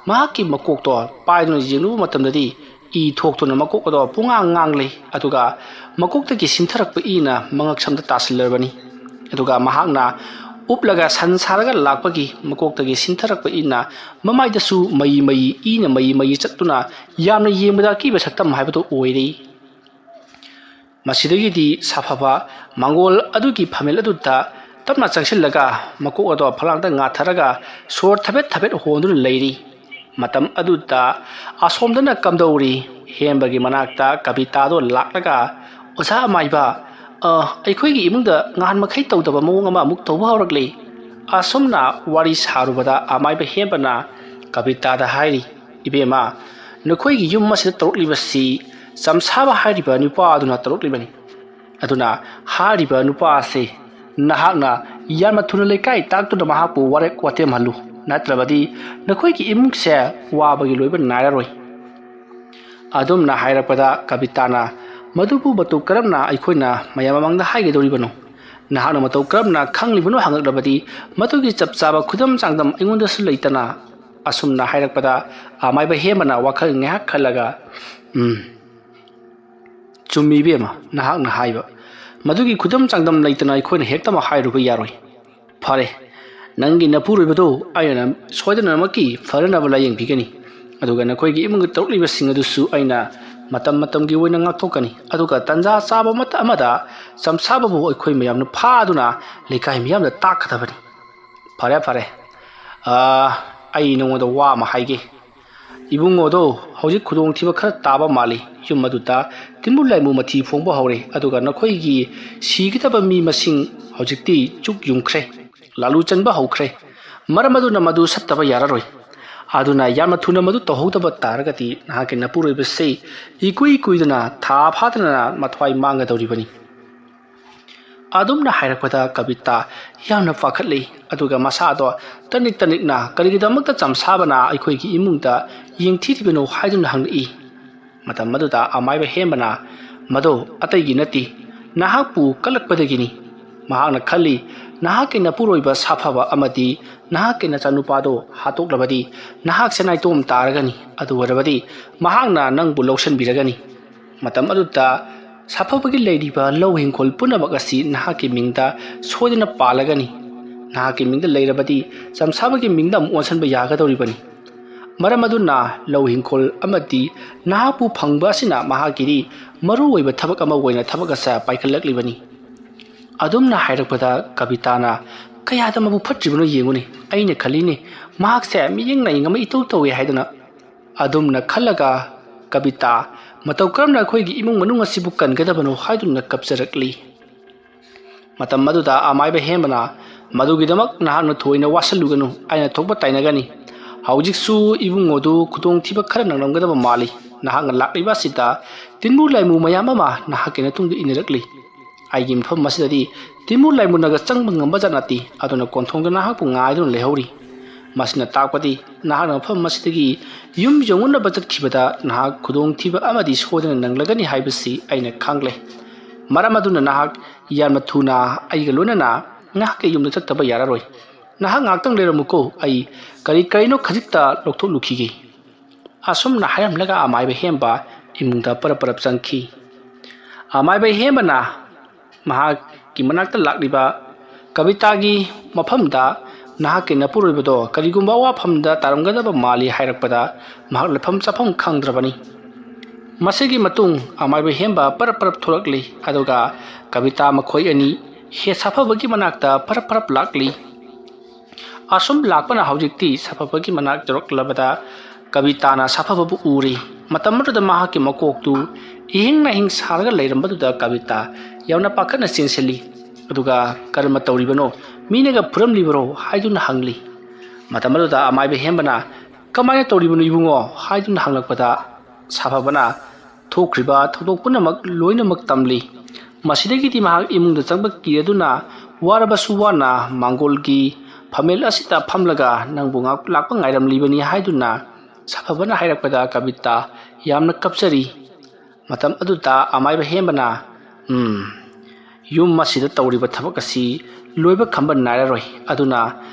ꯃꯍꯥꯛꯀꯤ ꯃꯀꯣꯛꯇꯣ ꯄꯥꯏꯗꯨꯅ ꯌꯦꯡꯂꯨꯕ ꯃꯇꯝꯗꯗꯤ ꯏ ꯊꯣꯛꯇꯨꯅ ꯃꯀꯣꯛ ꯑꯗꯣ ꯄꯨꯡꯉꯥꯡ ꯉꯥꯡꯂꯦ, ꯑꯗꯨꯒ ꯃꯀꯣꯛꯇꯒꯤ ꯁꯤꯟꯊꯔꯛꯄ ꯏꯅ ꯃꯉꯛꯁꯝꯗ ꯇꯥꯁꯤꯜꯂꯔꯕꯅꯤ꯫ ꯑꯗꯨꯒ ꯃꯍꯥꯛꯅ ꯎꯞꯂꯒ ꯁꯟ ꯁꯥꯔꯒ ꯂꯥꯛꯄꯒꯤ ꯃꯀꯣꯛꯇꯒꯤ ꯁꯤꯟꯊꯔꯛꯄ ꯏꯅ ꯃꯃꯥꯏꯗꯁꯨ ꯃꯌꯤ ꯃꯌꯤ, ꯏꯅ ꯃꯌꯤ ꯃꯌꯤ ꯆꯠꯇꯨꯅ ꯌꯥꯝꯅ ꯌꯦꯡꯕꯗ ꯑꯀꯤꯕ ꯁꯛꯇꯝ ꯍꯥꯏꯕꯗꯨ ꯑꯣꯏꯔꯦ꯫ ꯃꯁꯤꯗꯒꯤꯗꯤ ꯁꯥꯐꯕ ꯃꯥꯡꯒꯣꯜ ꯑꯗꯨꯒꯤ ꯐꯝꯃꯦꯜ ꯑꯗꯨꯗ ꯇꯞꯅ ꯆꯪꯁꯤꯜꯂꯒ ꯃꯀꯣꯛ ꯑꯗꯣ ꯐꯂꯥꯡꯗ ꯉꯥꯊꯔꯒ ꯁꯣꯔ ꯊꯕꯦꯠ ꯊꯕꯦꯠ ꯍꯣꯟꯗꯨꯅ ꯂꯩꯔꯤ꯫ ꯃꯇꯝ ꯑꯗꯨꯗ ꯑꯁꯣꯝꯗꯅ ꯀꯝꯗꯧꯔꯤ? ꯍꯦꯝꯕꯒꯤ ꯃꯅꯥꯛꯇ ꯀꯕꯤꯇꯥꯗꯣ ꯂꯥꯛꯂꯒ, "ꯑꯣꯖꯥ ꯑꯃꯥꯏꯕ, ꯑ, ꯑꯩꯈꯣꯏꯒꯤ ꯏꯃꯨꯡꯗ ꯅꯍꯥꯟ ꯃꯈꯩ ꯇꯧꯗꯕ ꯃꯑꯣꯡ ꯑꯃ ꯑꯃꯨꯛ ꯇꯧꯕ ꯍꯧꯔꯛꯂꯤ"꯫ ꯑꯁꯨꯝꯅ ꯋꯥꯔꯤ ꯁꯥꯔꯨꯕꯗ ꯑꯃꯥꯏꯕ ꯍꯦꯝꯕꯅ ꯀꯕꯤꯇꯥꯗ ꯍꯥꯏꯔꯤ, "ꯏꯕꯦꯝꯃ, ꯅꯈꯣꯏꯒꯤ ꯌꯨꯝ ꯑꯁꯤꯗ ꯇꯧꯔꯛꯂꯤꯕꯁꯤ ꯆꯝꯁꯥꯕ ꯍꯥꯏꯔꯤꯕ ꯅꯨꯄꯥ ꯑꯗꯨꯅ ꯇꯧꯔꯛꯂꯤꯕꯅꯤ꯫ ꯑꯗꯨꯅ ꯍꯥꯏꯔꯤꯕ ꯅꯨꯄꯥ ꯑꯁꯤ ꯅꯍꯥꯛꯅ ꯌꯥꯝꯅ ꯊꯨꯅ ꯂꯩꯀꯥꯏ ꯇꯥꯛꯇꯨꯅ ꯃꯍꯥꯛꯄꯨ ꯋꯥꯔꯦꯞ ꯋꯥꯇꯦꯝꯍꯜꯂꯨ, ꯅꯠꯇ꯭ꯔꯕꯗꯤ ꯅꯈꯣꯏꯒꯤ ꯏꯃꯨꯡꯁꯦ ꯋꯥꯕꯒꯤ ꯂꯣꯏꯕ ꯅꯥꯏꯔꯔꯣꯏ꯫ ꯑꯗꯨꯝꯅ ꯍꯥꯏꯔꯛꯄꯗ ꯀꯕꯤꯇꯥꯅ, "ꯃꯗꯨꯕꯨ ꯃꯇꯧ ꯀꯔꯝꯅ ꯑꯩꯈꯣꯏꯅ ꯃꯌꯥꯝ ꯃꯃꯥꯡꯗ ꯍꯥꯏꯒꯗꯧꯔꯤꯕꯅꯣ? ꯅꯍꯥꯛꯅ ꯃꯇꯧ ꯀꯔꯝꯅ ꯈꯪꯂꯤꯕꯅꯣ?" ꯍꯪꯂꯛꯂꯕꯗꯤ ꯃꯗꯨꯒꯤ ꯆꯞ ꯆꯥꯕ ꯈꯨꯗꯝ ꯆꯥꯡꯗꯝ ꯑꯩꯉꯣꯟꯗꯁꯨ ꯂꯩꯇꯅ꯫ ꯑꯁꯨꯝꯅ ꯍꯥꯏꯔꯛꯄꯗ ꯑꯃꯥꯏꯕ ꯍꯦꯝꯕꯅ ꯋꯥꯈꯜ ꯉꯥꯏꯍꯥꯛ ꯈꯜꯂꯒ, "ꯎꯝ, ꯆꯨꯝꯃꯤ ꯏꯕꯦꯝꯃ, ꯅꯍꯥꯛꯅ ꯍꯥꯏꯕ꯫ ꯃꯗꯨꯒꯤ ꯈꯨꯗꯝ ꯆꯥꯡꯗꯝ ꯂꯩꯇꯅ ꯑꯩꯈꯣꯏꯅ ꯍꯦꯛꯇꯃꯛ ꯍꯥꯏꯔꯨꯕ ꯌꯥꯔꯣꯏ꯫ ꯐꯔꯦ, ꯅꯪꯒꯤ ꯅꯄꯨꯔꯣꯏꯕꯗꯨ ꯑꯩꯅ ꯁꯣꯏꯗꯅꯃꯛꯀꯤ ꯐꯅꯅꯕ ꯂꯥꯌꯦꯡꯕꯤꯒꯅꯤ꯫ ꯑꯗꯨꯒ ꯅꯈꯣꯏꯒꯤ ꯏꯃꯨꯡꯒꯤ ꯇꯧꯔꯛꯂꯤꯕꯁꯤꯡ ꯑꯗꯨꯁꯨ ꯑꯩꯅ ꯃꯇꯝ ꯃꯇꯝꯒꯤ ꯑꯣꯏꯅ ꯉꯥꯛꯊꯣꯛꯀꯅꯤ꯫ ꯑꯗꯨꯒ ꯇꯟꯖꯥ ꯆꯥꯕ ꯑꯃꯠꯇ ꯑꯃꯗ ꯆꯝꯁꯥꯕꯕꯨ ꯑꯩꯈꯣꯏ ꯃꯌꯥꯝꯅ ꯐꯥꯗꯨꯅ ꯂꯩꯀꯥꯏ ꯃꯤꯌꯥꯝꯗ ꯇꯥꯛꯀꯗꯕꯅꯤ꯫ ꯐꯔꯦ, ꯐꯔꯦ꯫ ꯑꯥ, ꯑꯩ ꯅꯉꯣꯟꯗ ꯋꯥ ꯑꯃ ꯍꯥꯏꯒꯦ꯫ ꯏꯕꯨꯡꯉꯣꯗꯣ ꯍꯧꯖꯤꯛ ꯈꯨꯗꯣꯡꯊꯤꯕ ꯈꯔ ꯇꯥꯕ ꯃꯥꯜꯂꯤ꯫ ꯌꯨꯝ ꯑꯗꯨꯗ ꯇꯤꯟꯕꯨ ꯂꯥꯏꯃꯨ ꯃꯊꯤ ꯐꯣꯡꯕ ꯍꯧꯔꯦ꯫ ꯑꯗꯨꯒ ꯅꯈꯣꯏꯒꯤ ꯁꯤꯒꯗꯕ ꯃꯤ ꯃꯁꯤꯡ ꯍꯧꯖꯤꯛꯇꯤ ꯆꯨꯛ ꯌꯨꯡꯈ꯭ꯔꯦ, ꯂꯥꯂꯨ ꯆꯟꯕ ꯍꯧꯈ꯭ꯔꯦ꯫ ꯃꯔꯝ ꯑꯗꯨꯅ ꯃꯗꯨ ꯁꯠꯇꯕ ꯌꯥꯔꯔꯣꯏ꯫ ꯑꯗꯨꯅ ꯌꯥꯝꯅ ꯊꯨꯅ ꯃꯗꯨ ꯇꯧꯍꯧꯗꯕ ꯇꯥꯔꯒꯗꯤ ꯅꯍꯥꯛꯀꯤ ꯅꯄꯨꯔꯣꯏꯕꯁꯤ ꯏꯀꯨꯏ ꯀꯨꯏꯗꯅ ꯊꯥ ꯐꯥꯗꯅ ꯃꯊ꯭ꯋꯥꯏ ꯃꯥꯡꯒꯗꯧꯔꯤꯕꯅꯤ꯫ ꯑꯗꯨꯝꯅ ꯍꯥꯏꯔꯛꯄꯗ ꯀꯕꯤꯇꯥ ꯌꯥꯝꯅ ꯄꯥꯈꯠꯂꯤ꯫ ꯑꯗꯨꯒ ꯃꯁꯥꯗꯣ ꯇꯅꯤꯛ ꯇꯅꯤꯛꯅ ꯀꯔꯤꯒꯤꯗꯃꯛꯇ ꯆꯝꯁꯥꯕꯅ ꯑꯩꯈꯣꯏꯒꯤ ꯏꯃꯨꯡꯗ ꯌꯦꯡꯊꯤꯔꯤꯕꯅꯣ ꯍꯥꯏꯗꯨꯅ ꯍꯪꯂꯛꯏ꯫ ꯃꯇꯝ ꯑꯗꯨꯗ ꯑꯃꯥꯏꯕ ꯍꯦꯝꯕꯅ, "ꯃꯗꯣ ꯑꯇꯩꯒꯤ ꯅꯠꯇꯦ, ꯅꯍꯥꯛꯄꯨ ꯀꯜꯂꯛꯄꯗꯒꯤꯅꯤ꯫ ꯃꯍꯥꯛꯅ ꯈꯜꯂꯤ, ꯅꯍꯥꯛꯀꯤ ꯅꯄꯨꯔꯣꯏꯕ ꯁꯥꯐꯕ ꯑꯃꯗꯤ ꯅꯍꯥꯛꯀꯤ ꯅꯆꯥꯅꯨꯄꯥꯗꯣ ꯍꯥꯠꯇꯣꯛꯂꯕꯗꯤ ꯅꯍꯥꯛꯁꯦ ꯅꯥꯏꯇꯣꯝ ꯇꯥꯔꯒꯅꯤ꯫ ꯑꯗꯨ ꯑꯣꯏꯔꯕꯗꯤ ꯃꯍꯥꯛꯅ ꯅꯪꯕꯨ ꯂꯧꯁꯤꯟꯕꯤꯔꯒꯅꯤ꯫" ꯃꯇꯝ ꯑꯗꯨꯗ ꯁꯥꯐꯕꯒꯤ ꯂꯩꯔꯤꯕ ꯂꯧ ꯍꯤꯡꯈꯣꯜ ꯄꯨꯝꯅꯃꯛ ꯑꯁꯤ ꯅꯍꯥꯛꯀꯤ ꯃꯤꯡꯗ ꯁꯣꯏꯗꯅ ꯄꯥꯜꯂꯒꯅꯤ꯫ ꯅꯍꯥꯛꯀꯤ ꯃꯤꯡꯗ ꯂꯩꯔꯕꯗꯤ ꯆꯝꯁꯥꯕꯒꯤ ꯃꯤꯡꯗ ꯑꯃꯨꯛ ꯑꯣꯟꯁꯤꯟꯕ ꯌꯥꯒꯗꯧꯔꯤꯕꯅꯤ꯫ ꯃꯔꯝ ꯑꯗꯨꯅ ꯂꯧ ꯍꯤꯡꯈꯣꯜ ꯑꯃꯗꯤ ꯅꯍꯥꯛꯄꯨ ꯐꯪꯕ ꯑꯁꯤꯅ ꯃꯍꯥꯛꯀꯤꯗꯤ ꯃꯔꯨ ꯑꯣꯏꯕ ꯊꯕꯛ ꯑꯃ ꯑꯣꯏꯅ ꯊꯕꯛ ꯑꯁꯦ ꯄꯥꯏꯈꯠꯂꯛꯂꯤꯕꯅꯤ꯫ ꯑꯗꯨꯝꯅ ꯍꯥꯏꯔꯛꯄꯗ ꯀꯕꯤꯇꯥꯅ, "ꯀꯌꯥꯗ ꯃꯕꯨꯛ ꯐꯠꯇ꯭ꯔꯤꯕꯅꯣ ꯌꯦꯡꯉꯨꯅꯦ꯫ ꯑꯩꯅ ꯈꯜꯂꯤꯅꯦ, ꯃꯍꯥꯛꯁꯦ ꯃꯤꯠꯌꯦꯡ ꯅꯥꯌꯦꯡ ꯑꯃ ꯏꯇꯧ ꯇꯧꯏ ꯍꯥꯏꯗꯅ꯫" ꯑꯗꯨꯝꯅ ꯈꯜꯂꯒ ꯀꯕꯤꯇꯥ, "ꯃꯇꯧ ꯀꯔꯝꯅ ꯑꯩꯈꯣꯏꯒꯤ ꯏꯃꯨꯡ ꯃꯅꯨꯡ ꯑꯁꯤꯕꯨ ꯀꯟꯒꯗꯕꯅꯣ?" ꯍꯥꯏꯗꯨꯅ ꯀꯞꯆꯔꯛꯂꯤ꯫ ꯃꯇꯝ ꯑꯗꯨꯗ ꯑꯃꯥꯏꯕ ꯍꯦꯝꯕꯅ, "ꯃꯗꯨꯒꯤꯗꯃꯛ ꯅꯍꯥꯛꯅ ꯊꯣꯏꯅ ꯋꯥꯁꯤꯜꯂꯨꯒꯅꯨ, ꯑꯩꯅ ꯊꯣꯛꯄ ꯇꯥꯏꯅꯒꯅꯤ꯫ ꯍꯧꯖꯤꯛꯁꯨ ꯏꯕꯨꯡꯉꯣꯗꯨ ꯈꯨꯗꯣꯡꯊꯤꯕ ꯈꯔ ꯅꯪꯂꯝꯒꯗꯕ ꯃꯥꯜꯂꯤ꯫ ꯅꯍꯥꯛꯅ ꯂꯥꯛꯂꯤꯕ ꯑꯁꯤꯗ ꯇꯤꯟꯃꯨ ꯂꯥꯏꯃꯨ ꯃꯌꯥꯝ ꯑꯃ ꯅꯍꯥꯛꯀꯤ ꯅꯇꯨꯡꯗ ꯏꯟꯅꯔꯛꯂꯤ꯫ ꯑꯩꯒꯤ ꯃꯐꯝ ꯑꯁꯤꯗꯗꯤ ꯇꯤꯃꯨ ꯂꯥꯏꯃꯨꯟꯅꯒ ꯆꯪꯕ ꯉꯝꯕ ꯖꯥꯠ ꯅꯠꯇꯦ꯫ ꯑꯗꯨꯅ ꯀꯣꯟꯊꯣꯡꯗ ꯅꯍꯥꯛꯄꯨ ꯉꯥꯏꯗꯨꯅ ꯂꯩꯍꯧꯔꯤ꯫ ꯃꯁꯤꯅ ꯇꯥꯛꯄꯗꯤ ꯅꯍꯥꯛꯅ ꯃꯐꯝ ꯑꯁꯤꯗꯒꯤ ꯌꯨꯝ ꯌꯧꯅꯅꯕ ꯆꯠꯈꯤꯕꯗ ꯅꯍꯥꯛ ꯈꯨꯗꯣꯡꯊꯤꯕ ꯑꯃꯗꯤ ꯁꯣꯏꯗꯅ ꯅꯪꯂꯒꯅꯤ ꯍꯥꯏꯕꯁꯤ ꯑꯩꯅ ꯈꯪꯂꯦ꯫ ꯃꯔꯝ ꯑꯗꯨꯅ ꯅꯍꯥꯛ ꯌꯥꯝꯅ ꯊꯨꯅ ꯑꯩꯒ ꯂꯣꯏꯅꯅ ꯅꯍꯥꯛꯀꯤ ꯌꯨꯝꯗ ꯆꯠꯇꯕ ꯌꯥꯔꯔꯣꯏ꯫ ꯅꯍꯥꯛ ꯉꯥꯏꯍꯥꯛꯇꯪ ꯂꯩꯔꯝꯃꯨꯀꯣ, ꯑꯩ ꯀꯔꯤ ꯀꯔꯤꯅꯣ ꯈꯖꯤꯛꯇ ꯂꯧꯊꯣꯛꯂꯨꯈꯤꯒꯦ꯫ ꯑꯁꯨꯝꯅ ꯍꯥꯏꯔꯝꯂꯒ ꯑꯃꯥꯏꯕ ꯍꯦꯝꯕ ꯏꯃꯨꯡꯗ ꯄꯔꯞ ꯄꯔꯞ ꯆꯪꯈꯤ꯫ ꯑꯃꯥꯏꯕ ꯍꯦꯝꯕꯅ ꯃꯍꯥꯛꯀꯤ ꯃꯅꯥꯛꯇ ꯂꯥꯛꯂꯤꯕ ꯀꯕꯤꯇꯥꯒꯤ ꯃꯐꯝꯗ ꯅꯍꯥꯛꯀꯤ ꯅꯄꯨꯔꯣꯏꯕꯗꯣ ꯀꯔꯤꯒꯨꯝꯕ ꯑꯋꯥꯐꯝꯗ ꯇꯥꯔꯝꯒꯗꯕ ꯃꯥꯜꯂꯤ ꯍꯥꯏꯔꯛꯄꯗ ꯃꯍꯥꯛ ꯂꯩꯐꯝ ꯆꯥꯐꯝ ꯈꯪꯗ꯭ꯔꯕꯅꯤ꯫ ꯃꯁꯤꯒꯤ ꯃꯇꯨꯡ ꯑꯃꯥꯏꯕ ꯍꯦꯝꯕ ꯄꯔꯞ ꯄꯔꯞ ꯊꯣꯛꯂꯛꯂꯤ, ꯑꯗꯨꯒ ꯀꯕꯤꯇꯥ ꯃꯈꯣꯏ ꯑꯅꯤ ꯍꯦ ꯁꯥꯐꯕꯒꯤ ꯃꯅꯥꯛꯇ ꯄꯔꯞ ꯄꯔꯞ ꯂꯥꯛꯂꯤ꯫ ꯑꯁꯨꯝ ꯂꯥꯛꯄꯅ ꯍꯧꯖꯤꯛꯇꯤ ꯁꯥꯐꯕꯒꯤ ꯃꯅꯥꯛ ꯌꯧꯔꯛꯂꯕꯗ ꯀꯕꯤꯇꯥꯅ ꯁꯥꯐꯕꯕꯨ ꯎꯔꯦ꯫ ꯃꯇꯝ ꯑꯗꯨꯗ ꯃꯍꯥꯛꯀꯤ ꯃꯀꯣꯛꯇꯨ ꯏꯍꯤꯡ ꯅꯥꯍꯤꯡ ꯁꯥꯔꯒ ꯂꯩꯔꯝꯕꯗꯨꯗ ꯀꯕꯤꯇꯥ ꯌꯥꯝꯅ ꯄꯥꯈꯠꯅ ꯆꯦꯟꯁꯤꯜꯂꯤ꯫ ꯑꯗꯨꯒ "ꯀꯔꯝꯅ ꯇꯧꯔꯤꯕꯅꯣ? ꯃꯤꯅꯒ ꯐꯨꯔꯝꯂꯤꯕꯔꯣ?" ꯍꯥꯏꯗꯨꯅ ꯍꯪꯂꯤ꯫ ꯃꯇꯝ ꯑꯗꯨꯗ ꯑꯃꯥꯏꯕ ꯍꯦꯝꯕꯅ "ꯀꯃꯥꯏꯅ ꯇꯧꯔꯤꯕꯅꯣ ꯏꯕꯨꯡꯉꯣ?" ꯍꯥꯏꯗꯨꯅ ꯍꯪꯂꯛꯄꯗ ꯁꯥꯐꯕꯅ ꯊꯣꯛꯈ꯭ꯔꯤꯕ ꯊꯧꯗꯣꯛ ꯄꯨꯝꯅꯃꯛ ꯂꯣꯏꯅꯃꯛ ꯇꯝꯂꯤ꯫ ꯃꯁꯤꯗꯒꯤꯗꯤ ꯃꯍꯥꯛ ꯏꯃꯨꯡꯗ ꯆꯪꯕ ꯀꯤꯔꯗꯨꯅ ꯋꯥꯔꯕꯁꯨ ꯋꯥꯅ ꯃꯥꯡꯒꯣꯜꯒꯤ ꯐꯝꯃꯦꯜ ꯑꯁꯤꯗ ꯐꯝꯂꯒ ꯅꯪꯕꯨ ꯉꯥꯛ ꯂꯥꯛꯄ ꯉꯥꯏꯔꯝꯂꯤꯕꯅꯤ ꯍꯥꯏꯗꯨꯅ ꯁꯥꯐꯕꯅ ꯍꯥꯏꯔꯛꯄꯗ ꯀꯕꯤꯇꯥ ꯌꯥꯝꯅ ꯀꯞꯆꯔꯤ꯫ ꯃꯇꯝ ꯑꯗꯨꯗ ꯑꯃꯥꯏꯕ ꯍꯦꯝꯕꯅ, "ꯎꯝ, ꯌꯨꯝ ꯑꯁꯤꯗ ꯇꯧꯔꯤꯕ ꯊꯕꯛ ꯑꯁꯤ ꯂꯣꯏꯕ ꯈꯝꯕ ꯅꯥꯏꯔꯔꯣꯏ꯫ ꯑꯗꯨꯅ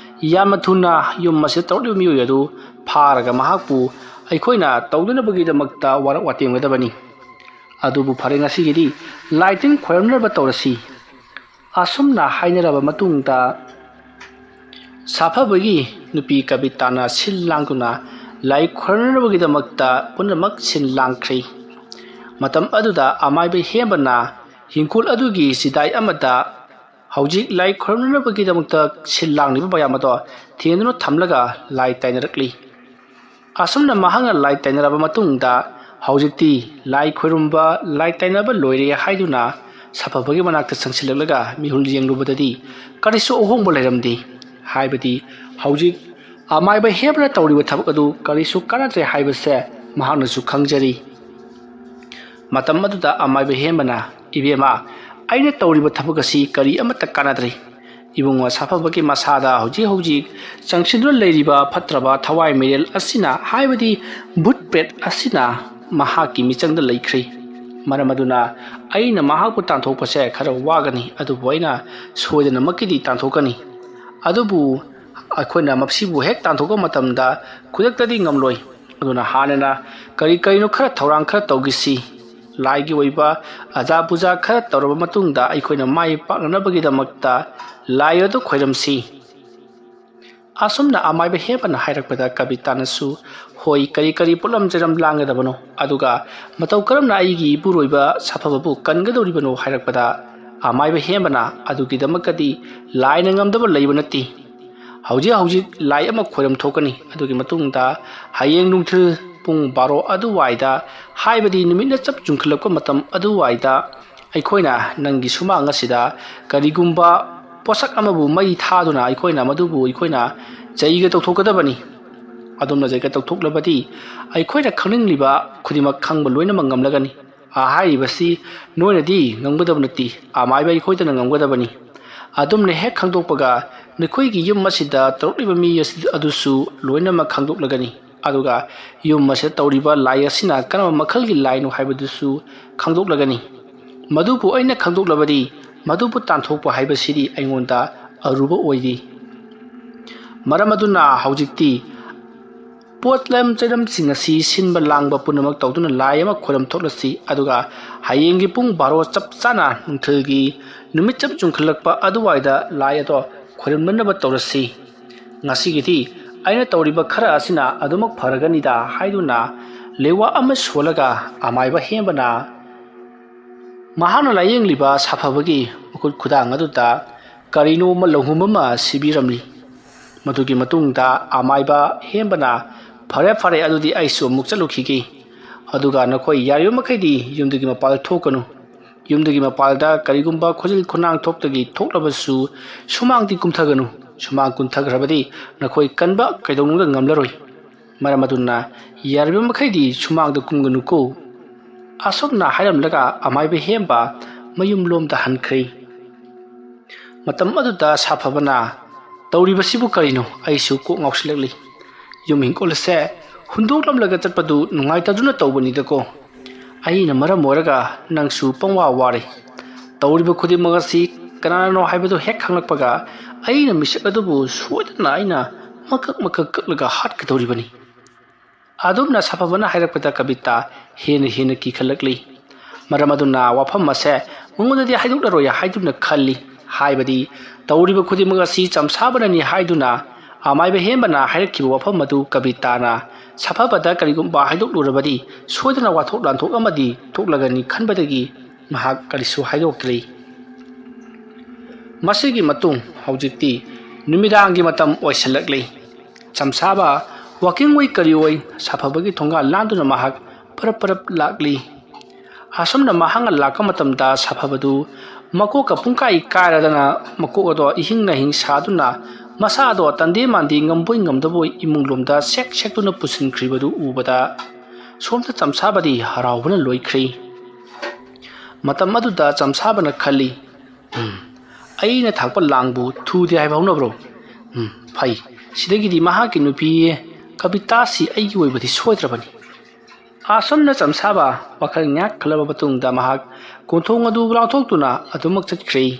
ꯌꯥꯝꯅ ꯊꯨꯅ ꯌꯨꯝ ꯑꯁꯤꯗ ꯇꯧꯔꯛꯂꯤꯕ ꯃꯤꯑꯣꯏ ꯑꯗꯨ ꯐꯥꯔꯒ ꯃꯍꯥꯛꯄꯨ ꯑꯩꯈꯣꯏꯅ ꯇꯧꯗꯅꯕꯒꯤꯗꯃꯛꯇ ꯋꯥꯔꯛ ꯋꯥꯇꯦꯝꯒꯗꯕꯅꯤ꯫ ꯑꯗꯨꯕꯨ ꯐꯔꯦ, ꯉꯁꯤꯒꯤꯗꯤ ꯂꯥꯏ ꯇꯤꯟ ꯈꯣꯏꯔꯝꯅꯕ ꯇꯧꯔꯁꯤ"꯫ ꯑꯁꯨꯝꯅ ꯍꯥꯏꯅꯔꯕ ꯃꯇꯨꯡꯗ ꯁꯥꯐꯕꯒꯤ ꯅꯨꯄꯤ ꯀꯕꯤꯇꯥꯅ ꯁꯤꯜ ꯂꯥꯡꯗꯨꯅ ꯂꯥꯏ ꯈꯣꯏꯔꯝꯅꯕꯒꯤꯗꯃꯛꯇ ꯄꯨꯝꯅꯃꯛ ꯁꯤꯜ ꯂꯥꯡꯈ꯭ꯔꯦ꯫ ꯃꯇꯝ ꯑꯗꯨꯗ ꯑꯃꯥꯏꯕ ꯍꯦꯝꯕꯅ ꯍꯤꯡꯈꯣꯜ ꯑꯗꯨꯒꯤ ꯆꯤꯗꯥꯏ ꯑꯃꯗ ꯍꯧꯖꯤꯛ ꯂꯥꯏ ꯈꯣꯏꯔꯝꯅꯕꯒꯤꯗꯃꯛꯇ ꯁꯤꯜ ꯂꯥꯡꯂꯤꯕ ꯃꯌꯥꯝ ꯑꯗꯣ ꯊꯦꯡꯗꯨꯅ ꯊꯝꯂꯒ ꯂꯥꯏ ꯇꯥꯏꯅꯔꯛꯂꯤ꯫ ꯑꯁꯨꯝꯅ ꯃꯍꯥꯛꯅ ꯂꯥꯏ ꯇꯥꯏꯅꯔꯕ ꯃꯇꯨꯡꯗ ꯍꯧꯖꯤꯛꯇꯤ ꯂꯥꯏ ꯈꯣꯏꯔꯨꯝꯕ, ꯂꯥꯏ ꯇꯥꯏꯅꯕ ꯂꯣꯏꯔꯦ ꯍꯥꯏꯗꯨꯅ ꯁꯥꯐꯕꯒꯤ ꯃꯅꯥꯛꯇ ꯆꯪꯁꯤꯜꯂꯛꯂꯒ ꯃꯤꯍꯨꯜ ꯌꯦꯡꯂꯨꯕꯗꯗꯤ ꯀꯔꯤꯁꯨ ꯑꯍꯣꯡꯕ ꯂꯩꯔꯝꯗꯦ꯫ ꯍꯥꯏꯕꯗꯤ ꯍꯧꯖꯤꯛ ꯑꯃꯥꯏꯕ ꯍꯦꯝꯕꯅ ꯇꯧꯔꯤꯕ ꯊꯕꯛ ꯑꯗꯨ ꯀꯔꯤꯁꯨ ꯀꯥꯟꯅꯗ꯭ꯔꯦ ꯍꯥꯏꯕꯁꯦ ꯃꯍꯥꯛꯅꯁꯨ ꯈꯪꯖꯔꯤ꯫ ꯃꯇꯝ ꯑꯗꯨꯗ ꯑꯃꯥꯏꯕ ꯍꯦꯝꯕꯅ, "ꯏꯕꯦꯝꯃ, ꯑꯩꯅ ꯇꯧꯔꯤꯕ ꯊꯕꯛ ꯑꯁꯤ ꯀꯔꯤ ꯑꯃꯠꯇ ꯀꯥꯟꯅꯗ꯭ꯔꯦ꯫ ꯏꯕꯨꯡꯉꯣ ꯁꯥꯐꯕꯒꯤ ꯃꯁꯥꯗ ꯍꯧꯖꯤꯛ ꯍꯧꯖꯤꯛ ꯆꯪꯁꯤꯟꯗꯨꯅ ꯂꯩꯔꯤꯕ ꯐꯠꯇ꯭ꯔꯕ ꯊꯋꯥꯏ ꯃꯤꯔꯦꯜ ꯑꯁꯤꯅ, ꯍꯥꯏꯕꯗꯤ ꯚꯨꯠ ꯄ꯭ꯔꯦꯠ ꯑꯁꯤꯅ ꯃꯍꯥꯛꯀꯤ ꯃꯤꯆꯪꯗ ꯂꯩꯈ꯭ꯔꯦ꯫ ꯃꯔꯝ ꯑꯗꯨꯅ ꯑꯩꯅ ꯃꯍꯥꯛꯄꯨ ꯇꯥꯟꯊꯣꯛꯄꯁꯦ ꯈꯔ ꯋꯥꯒꯅꯤ, ꯑꯗꯨꯕꯨ ꯑꯩꯅ ꯁꯣꯏꯗꯅꯃꯛꯀꯤꯗꯤ ꯇꯥꯟꯊꯣꯛꯀꯅꯤ꯫ ꯑꯗꯨꯕꯨ ꯑꯩꯈꯣꯏꯅ ꯃꯁꯤꯕꯨ ꯍꯦꯛ ꯇꯥꯟꯊꯣꯛꯄ ꯃꯇꯝꯗ ꯈꯨꯗꯛꯇꯗꯤ ꯉꯝꯂꯣꯏ꯫ ꯑꯗꯨꯅ ꯍꯥꯟꯅꯅ ꯀꯔꯤ ꯀꯔꯤꯅꯣ ꯈꯔ ꯊꯧꯔꯥꯡ ꯈꯔ ꯇꯧꯈꯤꯁꯤ꯫ ꯂꯥꯏꯒꯤ ꯑꯣꯏꯕ ꯑꯖꯥ ꯄꯨꯖꯥ ꯈꯔ ꯇꯧꯔꯕ ꯃꯇꯨꯡꯗ ꯑꯩꯈꯣꯏꯅ ꯃꯥꯏ ꯄꯥꯛꯅꯅꯕꯒꯤꯗꯃꯛꯇ ꯂꯥꯏ ꯑꯗꯨ ꯈꯣꯏꯔꯝꯁꯤ꯫ ꯑꯁꯨꯝꯅ ꯑꯃꯥꯏꯕ ꯍꯦꯝꯕꯅ ꯍꯥꯏꯔꯛꯄꯗ ꯀꯕꯤꯇꯥꯅꯁꯨ, "ꯍꯣꯏ, ꯀꯔꯤ ꯀꯔꯤ ꯄꯣꯠꯂꯝ ꯆꯩꯔꯝ ꯂꯥꯡꯒꯗꯕꯅꯣ? ꯑꯗꯨꯒ ꯃꯇꯧ ꯀꯔꯝꯅ ꯑꯩꯒꯤ ꯏꯄꯨꯔꯣꯏꯕ ꯁꯥꯐꯕꯕꯨ ꯀꯟꯒꯗꯧꯔꯤꯕꯅꯣ?" ꯍꯥꯏꯔꯛꯄꯗ ꯑꯃꯥꯏꯕ ꯍꯦꯝꯕꯅ, "ꯑꯗꯨꯒꯤꯗꯃꯛꯇꯗꯤ ꯂꯥꯏꯅ ꯉꯝꯗꯕ ꯂꯩꯕ ꯅꯠꯇꯦ꯫ ꯍꯧꯖꯤꯛ ꯍꯧꯖꯤꯛ ꯂꯥꯏ ꯑꯃ ꯈꯣꯏꯔꯝ ꯊꯣꯛꯀꯅꯤ꯫ ꯑꯗꯨꯒꯤ ꯃꯇꯨꯡꯗ ꯍꯌꯦꯡ ꯅꯨꯡꯊꯤꯜ ꯄꯨꯡ ꯕꯥꯔꯣ ꯑꯗꯨꯋꯥꯏꯗ, ꯍꯥꯏꯕꯗꯤ ꯅꯨꯃꯤꯠꯅ ꯆꯞ ꯆꯨꯡꯈꯠꯂꯛꯄ ꯃꯇꯝ ꯑꯗꯨꯋꯥꯏꯗ, ꯑꯩꯈꯣꯏꯅ ꯅꯪꯒꯤ ꯁꯨꯃꯥꯡ ꯑꯁꯤꯗ ꯀꯔꯤꯒꯨꯝꯕ ꯄꯣꯠꯁꯛ ꯑꯃꯕꯨ ꯃꯩ ꯊꯥꯗꯨꯅ ꯑꯩꯈꯣꯏꯅ ꯃꯗꯨꯕꯨ ꯑꯩꯈꯣꯏꯅ ꯖꯩꯒ ꯇꯧꯊꯣꯛꯀꯗꯕꯅꯤ꯫ ꯑꯗꯣꯝꯅ ꯖꯩꯒ ꯇꯧꯊꯣꯛꯂꯕꯗꯤ ꯑꯩꯈꯣꯏꯅ ꯈꯪꯅꯤꯡꯂꯤꯕ ꯈꯨꯗꯤꯡꯃꯛ ꯈꯪꯕ ꯂꯣꯏꯅꯃꯛ ꯉꯝꯂꯒꯅꯤ꯫ ꯍꯥꯏꯔꯤꯕꯁꯤ ꯅꯣꯏꯅꯗꯤ ꯉꯝꯒꯗꯕ ꯅꯠꯇꯦ, ꯑꯃꯥꯏꯕ ꯑꯩꯈꯣꯏꯗꯅ ꯉꯝꯒꯗꯕꯅꯤ꯫ ꯑꯗꯣꯝꯅ ꯍꯦꯛ ꯈꯪꯗꯣꯛꯄꯒ ꯅꯈꯣꯏꯒꯤ ꯌꯨꯝ ꯑꯁꯤꯗ ꯇꯧꯔꯛꯂꯤꯕ ꯃꯤ ꯑꯁꯤ-, ꯑꯗꯨꯁꯨ ꯂꯣꯏꯅꯃꯛ ꯈꯪꯗꯣꯛꯂꯒꯅꯤ꯫ ꯑꯗꯨꯒ ꯌꯨꯝ ꯑꯁꯤꯗ ꯇꯧꯔꯤꯕ ꯂꯥꯏ ꯑꯁꯤꯅ ꯀꯔꯝꯕ ꯃꯈꯜꯒꯤ ꯂꯥꯏꯅꯣ ꯍꯥꯏꯕꯗꯨꯁꯨ ꯈꯪꯗꯣꯛꯂꯒꯅꯤ꯫ ꯃꯗꯨꯕꯨ ꯑꯩꯅ ꯈꯪꯗꯣꯛꯂꯕꯗꯤ ꯃꯗꯨꯕꯨ ꯇꯥꯟꯊꯣꯛꯄ ꯍꯥꯏꯕꯁꯤꯗꯤ ꯑꯩꯉꯣꯟꯗ ꯑꯔꯨꯕ ꯑꯣꯏꯔꯤ꯫ ꯃꯔꯝ ꯑꯗꯨꯅ ꯍꯧꯖꯤꯛꯇꯤ ꯄꯣꯠꯂꯝ ꯆꯩꯔꯝꯁꯤꯡ ꯑꯁꯤ ꯁꯤꯟꯕ ꯂꯥꯡꯕ ꯄꯨꯝꯅꯃꯛ ꯇꯧꯗꯨꯅ ꯂꯥꯏ ꯑꯃ ꯈꯣꯏꯔꯝ ꯊꯣꯛꯂꯁꯤ, ꯑꯗꯨꯒ ꯍꯌꯦꯡꯒꯤ ꯄꯨꯡ ꯕꯥꯔꯣ ꯆꯞ ꯆꯥꯅ ꯅꯨꯡꯊꯤꯜꯒꯤ ꯅꯨꯃꯤꯠ ꯆꯞ ꯆꯨꯡꯈꯠꯂꯛꯄ ꯑꯗꯨꯋꯥꯏꯗ ꯂꯥꯏ ꯑꯗꯣ ꯈꯣꯏꯔꯝꯅꯅꯕ ꯇꯧꯔꯁꯤ꯫ ꯉꯁꯤꯒꯤꯗꯤ ꯑꯩꯅ ꯇꯧꯔꯤꯕ ꯈꯔ ꯑꯁꯤꯅ ꯑꯗꯨꯃꯛ ꯐꯔꯒꯅꯤꯗ" ꯍꯥꯏꯗꯨꯅ ꯂꯦꯋꯥ ꯑꯃ ꯁꯣꯜꯂꯒ ꯑꯃꯥꯏꯕ ꯍꯦꯝꯕꯅ ꯃꯍꯥꯛꯅ ꯂꯥꯏꯌꯦꯡꯂꯤꯕ ꯁꯥꯐꯕꯒꯤ ꯃꯈꯨꯠ ꯈꯨꯗꯥꯡ ꯑꯗꯨꯗ ꯀꯔꯤꯅꯣ ꯑꯃ ꯂꯧꯍꯨꯝ ꯑꯃ ꯁꯤꯕꯤꯔꯝꯂꯤ꯫ ꯃꯗꯨꯒꯤ ꯃꯇꯨꯡꯗ ꯑꯃꯥꯏꯕ ꯍꯦꯝꯕꯅ, "ꯐꯔꯦ, ꯐꯔꯦ, ꯑꯗꯨꯗꯤ ꯑꯩꯁꯨ ꯑꯃꯨꯛ ꯆꯠꯂꯨꯈꯤꯒꯦ꯫ ꯑꯗꯨꯒ ꯅꯈꯣꯏ ꯌꯥꯔꯤꯕ ꯃꯈꯩꯗꯤ ꯌꯨꯝꯗꯒꯤ ꯃꯄꯥꯜ ꯊꯣꯛꯀꯅꯨ꯫ ꯌꯨꯝꯗꯒꯤ ꯃꯄꯥꯜꯗ ꯀꯔꯤꯒꯨꯝꯕ ꯈꯨꯖꯤꯜ ꯈꯨꯅꯥꯡ ꯊꯣꯛꯇꯒꯤ ꯊꯣꯛꯂꯕꯁꯨ ꯁꯨꯃꯥꯡꯗꯤ ꯀꯨꯝꯊꯒꯅꯨ꯫ ꯁꯨꯃꯥꯡ ꯀꯨꯝꯊꯈ꯭ꯔꯕꯗꯤ ꯅꯈꯣꯏ ꯀꯟꯕ ꯀꯩꯗꯧꯅꯨꯡꯗ ꯉꯝꯂꯔꯣꯏ꯫ ꯃꯔꯝ ꯑꯗꯨꯅ ꯌꯥꯔꯤꯕ ꯃꯈꯩꯗꯤ ꯁꯨꯃꯥꯡꯗ ꯀꯨꯝꯒꯅꯨꯀꯣ"꯫ ꯑꯁꯨꯝꯅ ꯍꯥꯏꯔꯝꯂꯒ ꯑꯃꯥꯏꯕ ꯍꯦꯝꯕ ꯃꯌꯨꯝꯂꯣꯝꯗ ꯍꯟꯈ꯭ꯔꯦ꯫ ꯃꯇꯝ ꯑꯗꯨꯗ ꯁꯥꯐꯕꯅ, "ꯇꯧꯔꯤꯕꯁꯤꯕꯨ ꯀꯔꯤꯅꯣ? ꯑꯩꯁꯨ ꯀꯣꯛ ꯉꯥꯎꯁꯤꯜꯂꯛꯂꯤ꯫ ꯌꯨꯝ ꯍꯤꯡꯒꯣꯜ ꯑꯁꯦ ꯍꯨꯟꯗꯣꯛꯂꯝꯂꯒ ꯆꯠꯄꯗꯨ ꯅꯨꯡꯉꯥꯏꯇꯗꯨꯅ ꯇꯧꯕꯅꯤꯗꯀꯣ꯫ ꯑꯩꯅ ꯃꯔꯝ ꯑꯣꯏꯔꯒ ꯅꯪꯁꯨ ꯄꯪꯋꯥ ꯋꯥꯔꯦ꯫ ꯇꯧꯔꯤꯕ ꯈꯨꯗꯤꯡꯃꯛ ꯑꯁꯤ ꯀꯅꯥꯅꯅꯣ ꯍꯥꯏꯕꯗꯨ ꯍꯦꯛ ꯈꯪꯂꯛꯄꯒ ꯑꯩꯅ ꯃꯤꯁꯛ ꯑꯗꯨꯕꯨ ꯁꯣꯏꯗꯅ ꯑꯩꯅ ꯃꯀꯛ ꯃꯀꯛ ꯀꯛꯂꯒ ꯍꯥꯠꯀꯗꯧꯔꯤꯕꯅꯤ"꯫ ꯑꯗꯨꯝꯅ ꯁꯥꯐꯕꯅ ꯍꯥꯏꯔꯛꯄꯗ ꯀꯕꯤꯇꯥ ꯍꯦꯟꯅ ꯍꯦꯟꯅ ꯀꯤꯈꯠꯂꯛꯂꯤ꯫ ꯃꯔꯝ ꯑꯗꯨꯅ ꯋꯥꯐꯝ ꯑꯁꯦ ꯃꯉꯣꯟꯗꯗꯤ ꯍꯥꯏꯗꯣꯛꯂꯔꯣꯏ ꯍꯥꯏꯗꯨꯅ ꯈꯜꯂꯤ꯫ ꯍꯥꯏꯕꯗꯤ ꯇꯧꯔꯤꯕ ꯈꯨꯗꯤꯡꯃꯛ ꯑꯁꯤ ꯆꯝꯁꯥꯕꯅꯅꯤ ꯍꯥꯏꯗꯨꯅ ꯑꯃꯥꯏꯕ ꯍꯦꯝꯕꯅ ꯍꯥꯏꯔꯛꯈꯤꯕ ꯋꯥꯐꯝ ꯑꯗꯨ ꯀꯕꯤꯇꯥꯅ ꯁꯥꯐꯕꯗ ꯀꯔꯤꯒꯨꯝꯕ ꯍꯥꯏꯗꯣꯛꯂꯨꯔꯕꯗꯤ ꯁꯣꯏꯗꯅ ꯋꯥꯊꯣꯛ ꯂꯥꯟꯊꯣꯛ ꯑꯃꯗꯤ ꯊꯣꯛꯂꯒꯅꯤ ꯈꯟꯕꯗꯒꯤ ꯃꯍꯥꯛ ꯀꯔꯤꯁꯨ ꯍꯥꯏꯗꯣꯛꯇ꯭ꯔꯤ꯫ ꯃꯁꯤꯒꯤ ꯃꯇꯨꯡ ꯍꯧꯖꯤꯛꯇꯤ ꯅꯨꯃꯤꯗꯥꯡꯒꯤ ꯃꯇꯝ ꯑꯣꯏꯁꯤꯜꯂꯛꯂꯤ꯫ ꯆꯝꯁꯥꯕ ꯋꯥꯀꯤꯡ ꯑꯣꯏ ꯀꯔꯤ ꯑꯣꯏ ꯁꯥꯐꯕꯒꯤ ꯊꯣꯡꯒꯥꯜ ꯂꯥꯟꯗꯨꯅ ꯃꯍꯥꯛ ꯄꯔꯞ ꯄꯔꯞ ꯂꯥꯛꯂꯤ꯫ ꯑꯁꯨꯝꯅ ꯃꯍꯥꯛꯅ ꯂꯥꯛꯄ ꯃꯇꯝꯗ ꯁꯥꯐꯕꯗꯨ ꯃꯀꯣꯛꯀ ꯄꯨꯡꯀꯥꯏ ꯀꯥꯏꯔꯗꯅ ꯃꯀꯣꯛ ꯑꯗꯣ ꯏꯍꯤꯡ ꯅꯥꯍꯤꯡ ꯁꯥꯗꯨꯅ ꯃꯁꯥ ꯑꯗꯣ ꯇꯟꯗꯦ ꯃꯥꯟꯗꯦ ꯉꯝꯕꯣꯏ ꯉꯝꯗꯕꯣꯏ ꯏꯃꯨꯡꯂꯣꯝꯗ ꯁꯦꯛ ꯁꯦꯛꯇꯨꯅ ꯄꯨꯁꯤꯟꯈ꯭ꯔꯤꯕꯗꯨ ꯎꯕꯗ ꯁꯣꯝꯗ ꯆꯝꯁꯥꯕꯗꯤ ꯍꯔꯥꯎꯕꯅ ꯂꯣꯏꯈ꯭ꯔꯦ꯫ ꯃꯇꯝ ꯑꯗꯨꯗ ꯆꯝꯁꯥꯕꯅ ꯈꯜꯂꯤ, "ꯎꯝ, ꯑꯩꯅ ꯊꯥꯛꯄ ꯂꯥꯡꯕꯨ ꯊꯨꯗꯦ ꯍꯥꯏꯕ ꯍꯧꯅꯕ꯭ꯔꯣ? ꯎꯝ, ꯐꯩ꯫ ꯁꯤꯗꯒꯤꯗꯤ ꯃꯍꯥꯛꯀꯤ ꯅꯨꯄꯤ ꯀꯕꯤꯇꯥꯁꯤ ꯑꯩꯒꯤ ꯑꯣꯏꯕꯗꯤ ꯁꯣꯏꯗ꯭ꯔꯕꯅꯤ"꯫ ꯑꯁꯨꯝꯅ ꯆꯝꯁꯥꯕ ꯋꯥꯈꯜ ꯉꯥꯏꯍꯥꯛ ꯈꯜꯂꯕ ꯃꯇꯨꯡꯗ ꯃꯍꯥꯛ ꯀꯣꯟꯊꯣꯡ ꯑꯗꯨ ꯂꯥꯎꯊꯣꯛꯇꯨꯅ ꯑꯗꯨꯃꯛ ꯆꯠꯈ꯭ꯔꯦ꯫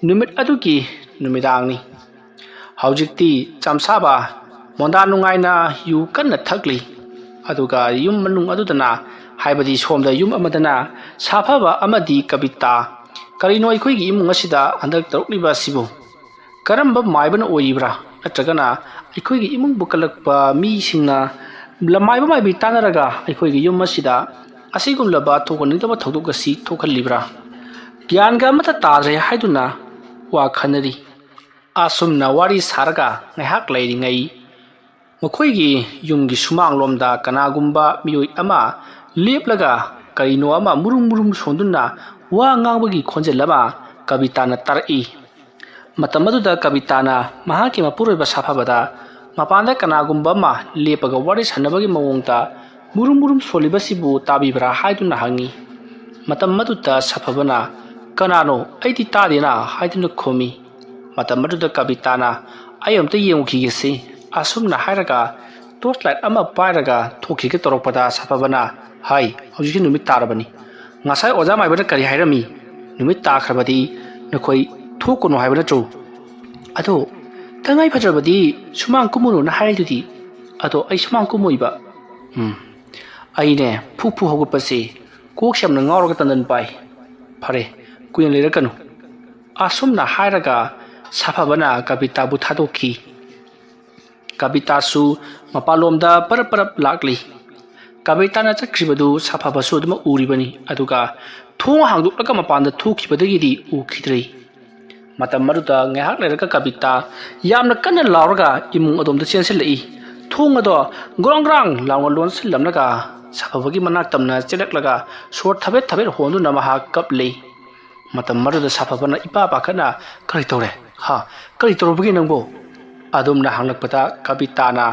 ꯅꯨꯃꯤꯠ ꯑꯗꯨꯒꯤ ꯅꯨꯃꯤꯗꯥꯡꯅꯤ꯫ ꯍꯧꯖꯤꯛꯇꯤ ꯆꯝꯁꯥꯕ ꯃꯣꯟꯗꯥ ꯅꯨꯡꯉꯥꯏꯅ ꯌꯨ ꯀꯟꯅ ꯊꯛꯂꯤ꯫ ꯑꯗꯨꯒ ꯌꯨꯝ ꯃꯅꯨꯡ ꯑꯗꯨꯗꯅ, ꯍꯥꯏꯕꯗꯤ ꯁꯣꯝꯗ ꯌꯨꯝ ꯑꯃꯗꯅ ꯁꯥꯐꯕ ꯑꯃꯗꯤ ꯀꯕꯤꯇꯥ, "ꯀꯔꯤꯅꯣ ꯑꯩꯈꯣꯏꯒꯤ ꯏꯃꯨꯡ ꯑꯁꯤꯗ ꯍꯟꯗꯛ ꯇꯧꯔꯛꯂꯤꯕ ꯑꯁꯤꯕꯨ? ꯀꯔꯝꯕ ꯃꯥꯏꯕꯅ ꯑꯣꯏꯔꯤꯕ꯭ꯔꯥ? ꯅꯠꯇ꯭ꯔꯒꯅ ꯑꯩꯈꯣꯏꯒꯤ ꯏꯃꯨꯡꯕꯨ ꯀꯜꯂꯛꯄ ꯃꯤꯁꯤꯡꯅ ꯂꯃꯥꯏꯕ ꯃꯥꯏꯕꯤ ꯇꯥꯟꯅꯔꯒ ꯑꯩꯈꯣꯏꯒꯤ ꯌꯨꯝ ꯑꯁꯤꯗ ꯑꯁꯤꯒꯨꯝꯂꯕ ꯊꯣꯛꯍꯟꯅꯤꯡꯗꯕ ꯊꯧꯗꯣꯛ ꯑꯁꯤ ꯊꯣꯛꯍꯜꯂꯤꯕ꯭ꯔꯥ? ꯒ꯭ꯌꯥꯟꯒ ꯑꯃꯠꯇ ꯇꯥꯗ꯭ꯔꯦ" ꯍꯥꯏꯗꯨꯅ ꯋꯥ ꯈꯟꯅꯔꯤ꯫ ꯑꯁꯨꯝꯅ ꯋꯥꯔꯤ ꯁꯥꯔꯒ ꯉꯥꯏꯍꯥꯛ ꯂꯩꯔꯤꯉꯩ ꯃꯈꯣꯏꯒꯤ ꯌꯨꯝꯒꯤ ꯁꯨꯃꯥꯡꯂꯣꯝꯗ ꯀꯅꯥꯒꯨꯝꯕ ꯃꯤꯑꯣꯏ ꯑꯃ ꯂꯦꯞꯂꯒ ꯀꯔꯤꯅꯣ ꯑꯃ ꯃꯨꯔꯨꯝ ꯃꯨꯔꯨꯝ ꯁꯣꯟꯗꯨꯅ ꯋꯥ ꯉꯥꯡꯕꯒꯤ ꯈꯣꯟꯖꯦꯜ ꯑꯃ ꯀꯕꯤꯇꯥꯅ ꯇꯥꯔꯛꯏ꯫ ꯃꯇꯝ ꯑꯗꯨꯗ ꯀꯕꯤꯇꯥꯅ ꯃꯍꯥꯛꯀꯤ ꯃꯄꯨꯔꯣꯏꯕ ꯁꯥꯐꯕꯗ ꯃꯄꯥꯟꯗ ꯀꯅꯥꯒꯨꯝꯕ ꯑꯃ ꯂꯦꯞꯄꯒ ꯋꯥꯔꯤ ꯁꯥꯟꯅꯕꯒꯤ ꯃꯑꯣꯡꯗ ꯃꯨꯔꯨꯝ ꯃꯨꯔꯨꯝ ꯁꯣꯜꯂꯤꯕꯁꯤꯕꯨ ꯇꯥꯕꯤꯕ꯭ꯔꯥ ꯍꯥꯏꯗꯨꯅ ꯍꯪꯉꯤ꯫ ꯃꯇꯝ ꯑꯗꯨꯗ ꯁꯥꯐꯕꯅ, "ꯀꯅꯥꯅꯣ? ꯑꯩꯗꯤ ꯇꯥꯗꯦꯅ" ꯍꯥꯏꯗꯨꯅ ꯈꯨꯝꯃꯤ꯫ ꯃꯇꯝ ꯑꯗꯨꯗ ꯀꯕꯤꯇꯥꯅ, "ꯑꯩ ꯑꯝꯇ ꯌꯦꯡꯉꯨꯈꯤꯒꯦꯁꯤ" ꯑꯁꯨꯝꯅ ꯍꯥꯏꯔꯒ torch light ꯑꯃ ꯄꯥꯏꯔꯒ ꯊꯣꯛꯈꯤꯒꯦ ꯇꯧꯔꯛꯄꯗ ꯁꯥꯐꯕꯅ, "ꯍꯥꯏ, ꯍꯧꯖꯤꯛꯁꯤ ꯅꯨꯃꯤꯠ ꯇꯥꯔꯕꯅꯤ꯫ ꯉꯁꯥꯏ ꯑꯣꯖꯥ ꯃꯥꯏꯕꯅ ꯀꯔꯤ ꯍꯥꯏꯔꯝꯃꯤ? ꯅꯨꯃꯤꯠ ꯇꯥꯈ꯭ꯔꯕꯗꯤ ꯅꯈꯣꯏ ꯊꯣꯛꯀꯅꯨ ꯍꯥꯏꯕ ꯅꯠꯇ꯭ꯔꯣ? ꯑꯗꯣ ꯇꯉꯥꯏ ꯐꯗ꯭ꯔꯕꯗꯤ ꯁꯨꯃꯥꯡ ꯀꯨꯝꯃꯨꯅꯨꯅ ꯍꯥꯏꯔꯤꯗꯨꯗꯤ꯫ ꯑꯗꯣ ꯑꯩ ꯁꯨꯃꯥꯡ ꯀꯨꯝꯃꯣꯏꯕ꯫ ꯎꯝ, ꯑꯩꯅꯦ ꯐꯨ ꯐꯨ ꯍꯧꯒꯠꯄꯁꯦ ꯀꯣꯛꯁꯦ ꯌꯥꯝꯅ ꯉꯥꯎꯔꯒ ꯇꯟꯗꯟ ꯄꯥꯏ꯫ ꯐꯔꯦ, ꯀꯨꯏꯅ ꯂꯩꯔꯛꯀꯅꯨ" ꯑꯁꯨꯝꯅ ꯍꯥꯏꯔꯒ ꯁꯥꯐꯕꯅ ꯀꯕꯤꯇꯥꯕꯨ ꯊꯥꯗꯣꯛꯈꯤ꯫ ꯀꯕꯤꯇꯥꯁꯨ ꯃꯄꯥꯟꯂꯣꯝꯗ ꯄꯔꯞ ꯄꯔꯞ ꯂꯥꯛꯂꯤ꯫ ꯀꯕꯤꯇꯥꯅ ꯆꯠꯈ꯭ꯔꯤꯕꯗꯨ ꯁꯥꯐꯕꯁꯨ ꯑꯗꯨꯃꯛ ꯎꯔꯤꯕꯅꯤ, ꯑꯗꯨꯒ ꯊꯣꯡ ꯍꯥꯡꯗꯣꯛꯂꯒ ꯃꯄꯥꯟꯗ ꯊꯣꯛꯈꯤꯕꯗꯒꯤꯗꯤ ꯎꯈꯤꯗ꯭ꯔꯦ꯫ ꯃꯇꯝ ꯑꯗꯨꯗ ꯉꯥꯏꯍꯥꯛ ꯂꯩꯔꯒ ꯀꯕꯤꯇꯥ ꯌꯥꯝꯅ ꯀꯟꯅ ꯂꯥꯎꯔꯒ ꯏꯃꯨꯡ ꯑꯗꯣꯝꯗ ꯆꯦꯟꯁꯤꯜꯂꯛꯏ꯫ ꯊꯣꯡ ꯑꯗꯣ ꯒ꯭ꯔꯣꯡ ꯒ꯭ꯔꯥꯡ ꯂꯥꯎꯅ ꯂꯣꯟꯁꯤꯜꯂꯝꯂꯒ ꯁꯥꯐꯕꯒꯤ ꯃꯅꯥꯛ ꯇꯝꯅ ꯆꯦꯜꯂꯛꯂꯒ ꯁꯣꯔ ꯊꯕꯦꯠ ꯊꯕꯦꯠ ꯍꯣꯟꯗꯨꯅ ꯃꯍꯥꯛ ꯀꯞꯂꯤ꯫ ꯃꯇꯝ ꯑꯗꯨꯗ ꯁꯥꯐꯕꯅ ꯏꯄꯥ ꯄꯥꯈꯠꯅ, "ꯀꯔꯤ ꯇꯧꯔꯦ? ꯍꯥ? ꯀꯔꯤ ꯇꯧꯔꯨꯕꯒꯦ ꯅꯪꯕꯨ?" ꯑꯗꯨꯝꯅ ꯍꯪꯂꯛꯄꯗ ꯀꯕꯤꯇꯥꯅ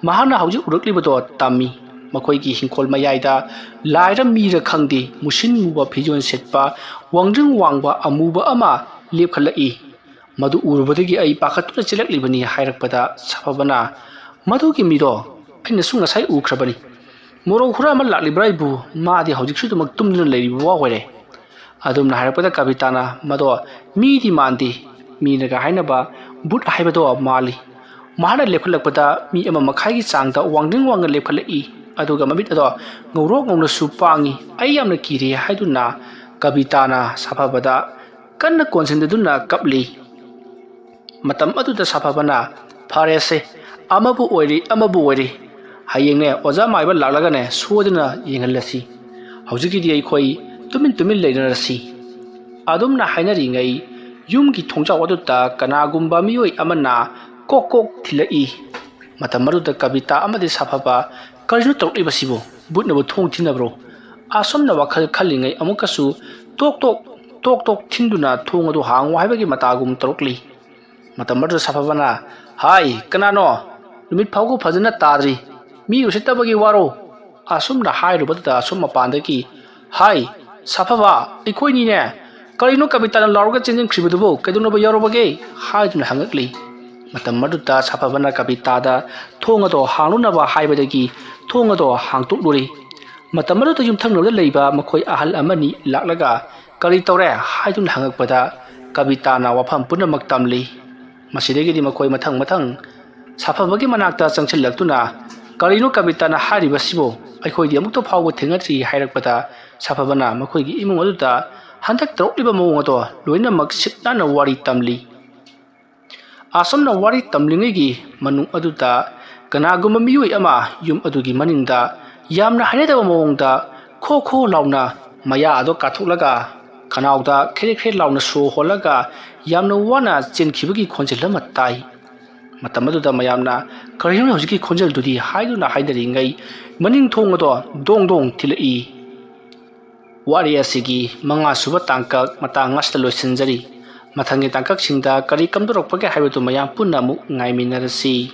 ꯃꯍꯥꯛꯅ ꯍꯧꯖꯤꯛ ꯎꯔꯛꯂꯤꯕꯗꯣ ꯇꯝꯃꯤ꯫ ꯃꯈꯣꯏꯒꯤ ꯍꯤꯡꯈꯣꯜ ꯃꯌꯥꯏꯗ ꯂꯥꯏꯔ ꯃꯤꯔ ꯈꯪꯗꯦ, ꯃꯨꯁꯤꯟ ꯃꯨꯕ ꯐꯤꯖꯣꯜ ꯁꯦꯠꯄ, ꯋꯥꯡꯗ꯭ꯔꯤꯡ ꯋꯥꯡꯕ ꯑꯃꯨꯕ ꯑꯃ ꯂꯦꯞꯈꯠꯂꯛꯏ꯫ ꯃꯗꯨ ꯎꯔꯨꯕꯗꯒꯤ ꯑꯩ ꯄꯥꯈꯠꯇꯨꯅ ꯆꯦꯜꯂꯛꯂꯤꯕꯅꯤ ꯍꯥꯏꯔꯛꯄꯗ ꯁꯥꯐꯕꯅ, "ꯃꯗꯨꯒꯤ ꯃꯤꯗꯣ ꯑꯩꯅꯁꯨ ꯉꯁꯥꯏ ꯎꯈ꯭ꯔꯕꯅꯤ꯫ ꯃꯣꯔꯧ ꯈꯨꯔꯥ ꯑꯃ ꯂꯥꯛꯂꯤꯕ꯭ꯔꯥ ꯑꯩꯕꯨ? ꯃꯥꯗꯤ ꯍꯧꯖꯤꯛꯁꯨ ꯑꯗꯨꯃꯛ ꯇꯨꯝꯗꯨꯅ ꯂꯩꯔꯤꯕ ꯋꯥ ꯑꯣꯏꯔꯦ"꯫ ꯑꯗꯨꯝꯅ ꯍꯥꯏꯔꯛꯄꯗ ꯀꯕꯤꯇꯥꯅ, "ꯃꯗꯣ ꯃꯤꯗꯤ ꯃꯥꯟꯗꯦ, ꯃꯤꯅꯒ ꯍꯥꯏꯅꯕ ꯚꯨꯠ ꯍꯥꯏꯕꯗꯣ ꯃꯥꯜꯂꯤ꯫ ꯃꯍꯥꯛꯅ ꯂꯦꯞꯈꯠꯂꯛꯄꯗ ꯃꯤ ꯑꯃ ꯃꯈꯥꯏꯒꯤ ꯆꯥꯡꯗ ꯋꯥꯡꯗ꯭ꯔꯤꯡ ꯋꯥꯡꯅ ꯂꯦꯞꯈꯠꯂꯛꯏ, ꯑꯗꯨꯒ ꯃꯃꯤꯠ ꯑꯗꯣ ꯉꯧꯔꯣꯛ ꯉꯧꯅꯁꯨ ꯄꯥꯡꯉꯤ꯫ ꯑꯩ ꯌꯥꯝꯅ ꯀꯤꯔꯦ" ꯍꯥꯏꯗꯨꯅ ꯀꯕꯤꯇꯥꯅ ꯁꯥꯐꯕꯗ ꯀꯟꯅ ꯀꯣꯟꯁꯤꯟꯗꯗꯨꯅ ꯀꯞꯂꯤ꯫ ꯃꯇꯝ ꯑꯗꯨꯗ ꯁꯥꯐꯕꯅ, "ꯐꯔꯦꯁꯦ, ꯑꯃꯕꯨ ꯑꯣꯏꯔꯤ ꯑꯃꯕꯨ ꯑꯣꯏꯔꯤ, ꯍꯌꯦꯡꯅꯦ ꯑꯣꯖꯥ ꯃꯥꯏꯕ ꯂꯥꯛꯂꯒꯅꯦ ꯁꯣꯏꯗꯅ ꯌꯦꯡꯍꯜꯂꯁꯤ꯫ ꯍꯧꯖꯤꯛꯀꯤꯗꯤ ꯑꯩꯈꯣꯏ ꯇꯨꯃꯤꯟ ꯇꯨꯃꯤꯟ ꯂꯩꯅꯔꯁꯤ"꯫ ꯑꯗꯨꯝꯅ ꯍꯥꯏꯅꯔꯤꯉꯩ ꯌꯨꯝꯒꯤ ꯊꯣꯡꯖꯥꯎ ꯑꯗꯨꯗ ꯀꯅꯥꯒꯨꯝꯕ ꯃꯤꯑꯣꯏ ꯑꯃꯅ ꯀꯣꯛ ꯀꯣꯛ ꯊꯤꯜꯂꯛꯏ꯫ ꯃꯇꯝ ꯑꯗꯨꯗ ꯀꯕꯤꯇꯥ ꯑꯃꯗꯤ ꯁꯥꯐꯕ, "ꯀꯔꯤꯅꯣ ꯇꯧꯔꯛꯂꯤꯕꯁꯤꯕꯨ? ꯕꯨꯠꯅꯕꯨ ꯊꯣꯡ ꯊꯤꯟꯅꯕ꯭ꯔꯣ?" ꯑꯁꯨꯝꯅ ꯋꯥꯈꯜ ꯈꯜꯂꯤꯉꯩ ꯑꯃꯨꯛꯀꯁꯨ ꯇꯣꯛ ꯇꯣꯛ ꯇꯣꯛ ꯇꯣꯛ ꯊꯤꯟꯗꯨꯅ ꯊꯣꯡ ꯑꯗꯨ ꯍꯥꯡꯉꯨ ꯍꯥꯏꯕꯒꯤ ꯃꯇꯥꯒꯨꯝ ꯇꯧꯔꯛꯂꯤ꯫ ꯃꯇꯝ ꯑꯗꯨꯗ ꯁꯥꯐꯕꯅ, "ꯍꯥꯏ, ꯀꯅꯥꯅꯣ? ꯅꯨꯃꯤꯠ ꯐꯥꯎꯕ ꯐꯖꯅ ꯇꯥꯗ꯭ꯔꯤ꯫ ꯃꯤ ꯎꯁꯤꯠꯇꯕꯒꯤ ꯋꯥꯔꯣ?" ꯑꯁꯨꯝꯅ ꯍꯥꯏꯔꯨꯕꯗꯨꯗ ꯑꯁꯨꯝ ꯃꯄꯥꯟꯗꯒꯤ, "ꯍꯥꯏ, "ꯁꯥꯐꯕ, ꯑꯩꯈꯣꯏꯅꯤꯅꯦ꯫ ꯀꯔꯤꯅꯣ ꯀꯕꯤꯇꯥꯅ ꯂꯥꯎꯔꯒ ꯆꯦꯟꯁꯤꯟꯈ꯭ꯔꯤꯕꯗꯨꯕꯨ? ꯀꯩꯗꯧꯅꯕ ꯌꯥꯎꯔꯕꯒꯦ?" ꯍꯥꯏꯗꯨꯅ ꯍꯪꯉꯛꯂꯤ꯫ ꯃꯇꯝ ꯑꯗꯨꯗ ꯁꯥꯐꯕꯅ ꯀꯕꯤꯇꯥꯗ ꯊꯣꯡ ꯑꯗꯣ ꯍꯥꯡꯂꯨꯅꯕ ꯍꯥꯏꯕꯗꯒꯤ ꯊꯣꯡ ꯑꯗꯣ ꯍꯥꯡꯇꯣꯛꯂꯨꯔꯤ꯫ ꯃꯇꯝ ꯑꯗꯨꯗ ꯌꯨꯝꯊꯪꯅꯕꯗ ꯂꯩꯕ ꯃꯈꯣꯏ ꯑꯍꯜ ꯑꯃꯅꯤ ꯂꯥꯛꯂꯒ "ꯀꯔꯤ ꯇꯧꯔꯦ?" ꯍꯥꯏꯗꯨꯅ ꯍꯪꯉꯛꯄꯗ ꯀꯕꯤꯇꯥꯅ ꯋꯥꯐꯝ ꯄꯨꯝꯅꯃꯛ ꯇꯝꯂꯤ꯫ ꯃꯁꯤꯗꯒꯤꯗꯤ ꯃꯈꯣꯏ ꯃꯊꯪ ꯃꯊꯪ ꯁꯥꯐꯕꯒꯤ ꯃꯅꯥꯛꯇ ꯆꯪꯁꯤꯜꯂꯛꯇꯨꯅ, "ꯀꯔꯤꯅꯣ ꯀꯕꯤꯇꯥꯅ ꯍꯥꯏꯔꯤꯕꯁꯤꯕꯨ? ꯑꯩꯈꯣꯏꯗꯤ ꯑꯃꯨꯛꯇ ꯐꯥꯎꯕ ꯊꯦꯡꯅꯗ꯭ꯔꯤ" ꯍꯥꯏꯔꯛꯄꯗ ꯁꯥꯐꯕꯅ ꯃꯈꯣꯏꯒꯤ ꯏꯃꯨꯡ ꯑꯗꯨꯗ ꯍꯟꯗꯛ ꯇꯧꯔꯛꯂꯤꯕ ꯃꯑꯣꯡ ꯑꯗꯣ ꯂꯣꯏꯅꯃꯛ ꯁꯤꯠ ꯅꯥꯟꯅ ꯋꯥꯔꯤ ꯇꯝꯂꯤ꯫ ꯑꯁꯨꯝꯅ ꯋꯥꯔꯤ ꯇꯝꯂꯤꯉꯩꯒꯤ ꯃꯅꯨꯡ ꯑꯗꯨꯗ ꯀꯅꯥꯒꯨꯝꯕ ꯃꯤꯑꯣꯏ ꯑꯃ ꯌꯨꯝ ꯑꯗꯨꯒꯤ ꯃꯅꯤꯡꯗ ꯌꯥꯝꯅ ꯍꯩꯅꯗꯕ ꯃꯑꯣꯡꯗ ꯈꯣ ꯈꯣ ꯂꯥꯎꯅ ꯃꯌꯥ ꯑꯗꯣ ꯀꯥꯊꯣꯛꯂꯒ ꯈꯅꯥꯎꯗ ꯈꯦꯔꯦ ꯈꯦꯔꯦ ꯂꯥꯎꯅ ꯁꯣ ꯍꯣꯜꯂꯒ ꯌꯥꯝꯅ ꯋꯥꯅ ꯆꯦꯟꯈꯤꯕꯒꯤ ꯈꯣꯟꯖꯦꯜ ꯑꯃ ꯇꯥꯏ꯫ ꯃꯇꯝ ꯑꯗꯨꯗ ꯃꯌꯥꯝꯅ "ꯀꯔꯤꯅꯣ ꯍꯧꯖꯤꯛꯀꯤ ꯈꯣꯟꯖꯦꯜꯗꯨꯗꯤ?" ꯍꯥꯏꯗꯨꯅ ꯍꯥꯏꯅꯔꯤꯉꯩ ꯃꯅꯤꯡ ꯊꯣꯡ ꯑꯗꯣ ꯗꯣꯡ ꯗꯣꯡ ꯊꯤꯜꯂꯛꯏ꯫ ꯋꯥꯔꯤ ꯑꯁꯤꯒꯤ ꯃꯉꯥꯁꯨꯕ ꯇꯥꯡꯀꯛ ꯃꯇꯥꯡ ꯑꯁꯤꯗ ꯂꯣꯏꯁꯤꯟꯖꯔꯤ꯫ ꯃꯊꯪꯒꯤ ꯇꯥꯡꯀꯛꯁꯤꯡꯗ ꯀꯔꯤ ꯀꯝꯗꯧꯔꯛꯄꯒꯦ ꯍꯥꯏꯕꯗꯨ ꯃꯌꯥꯝ ꯄꯨꯟꯅ ꯑꯃꯨꯛ ꯉꯥꯏꯃꯤꯟꯅꯔꯁꯤ꯫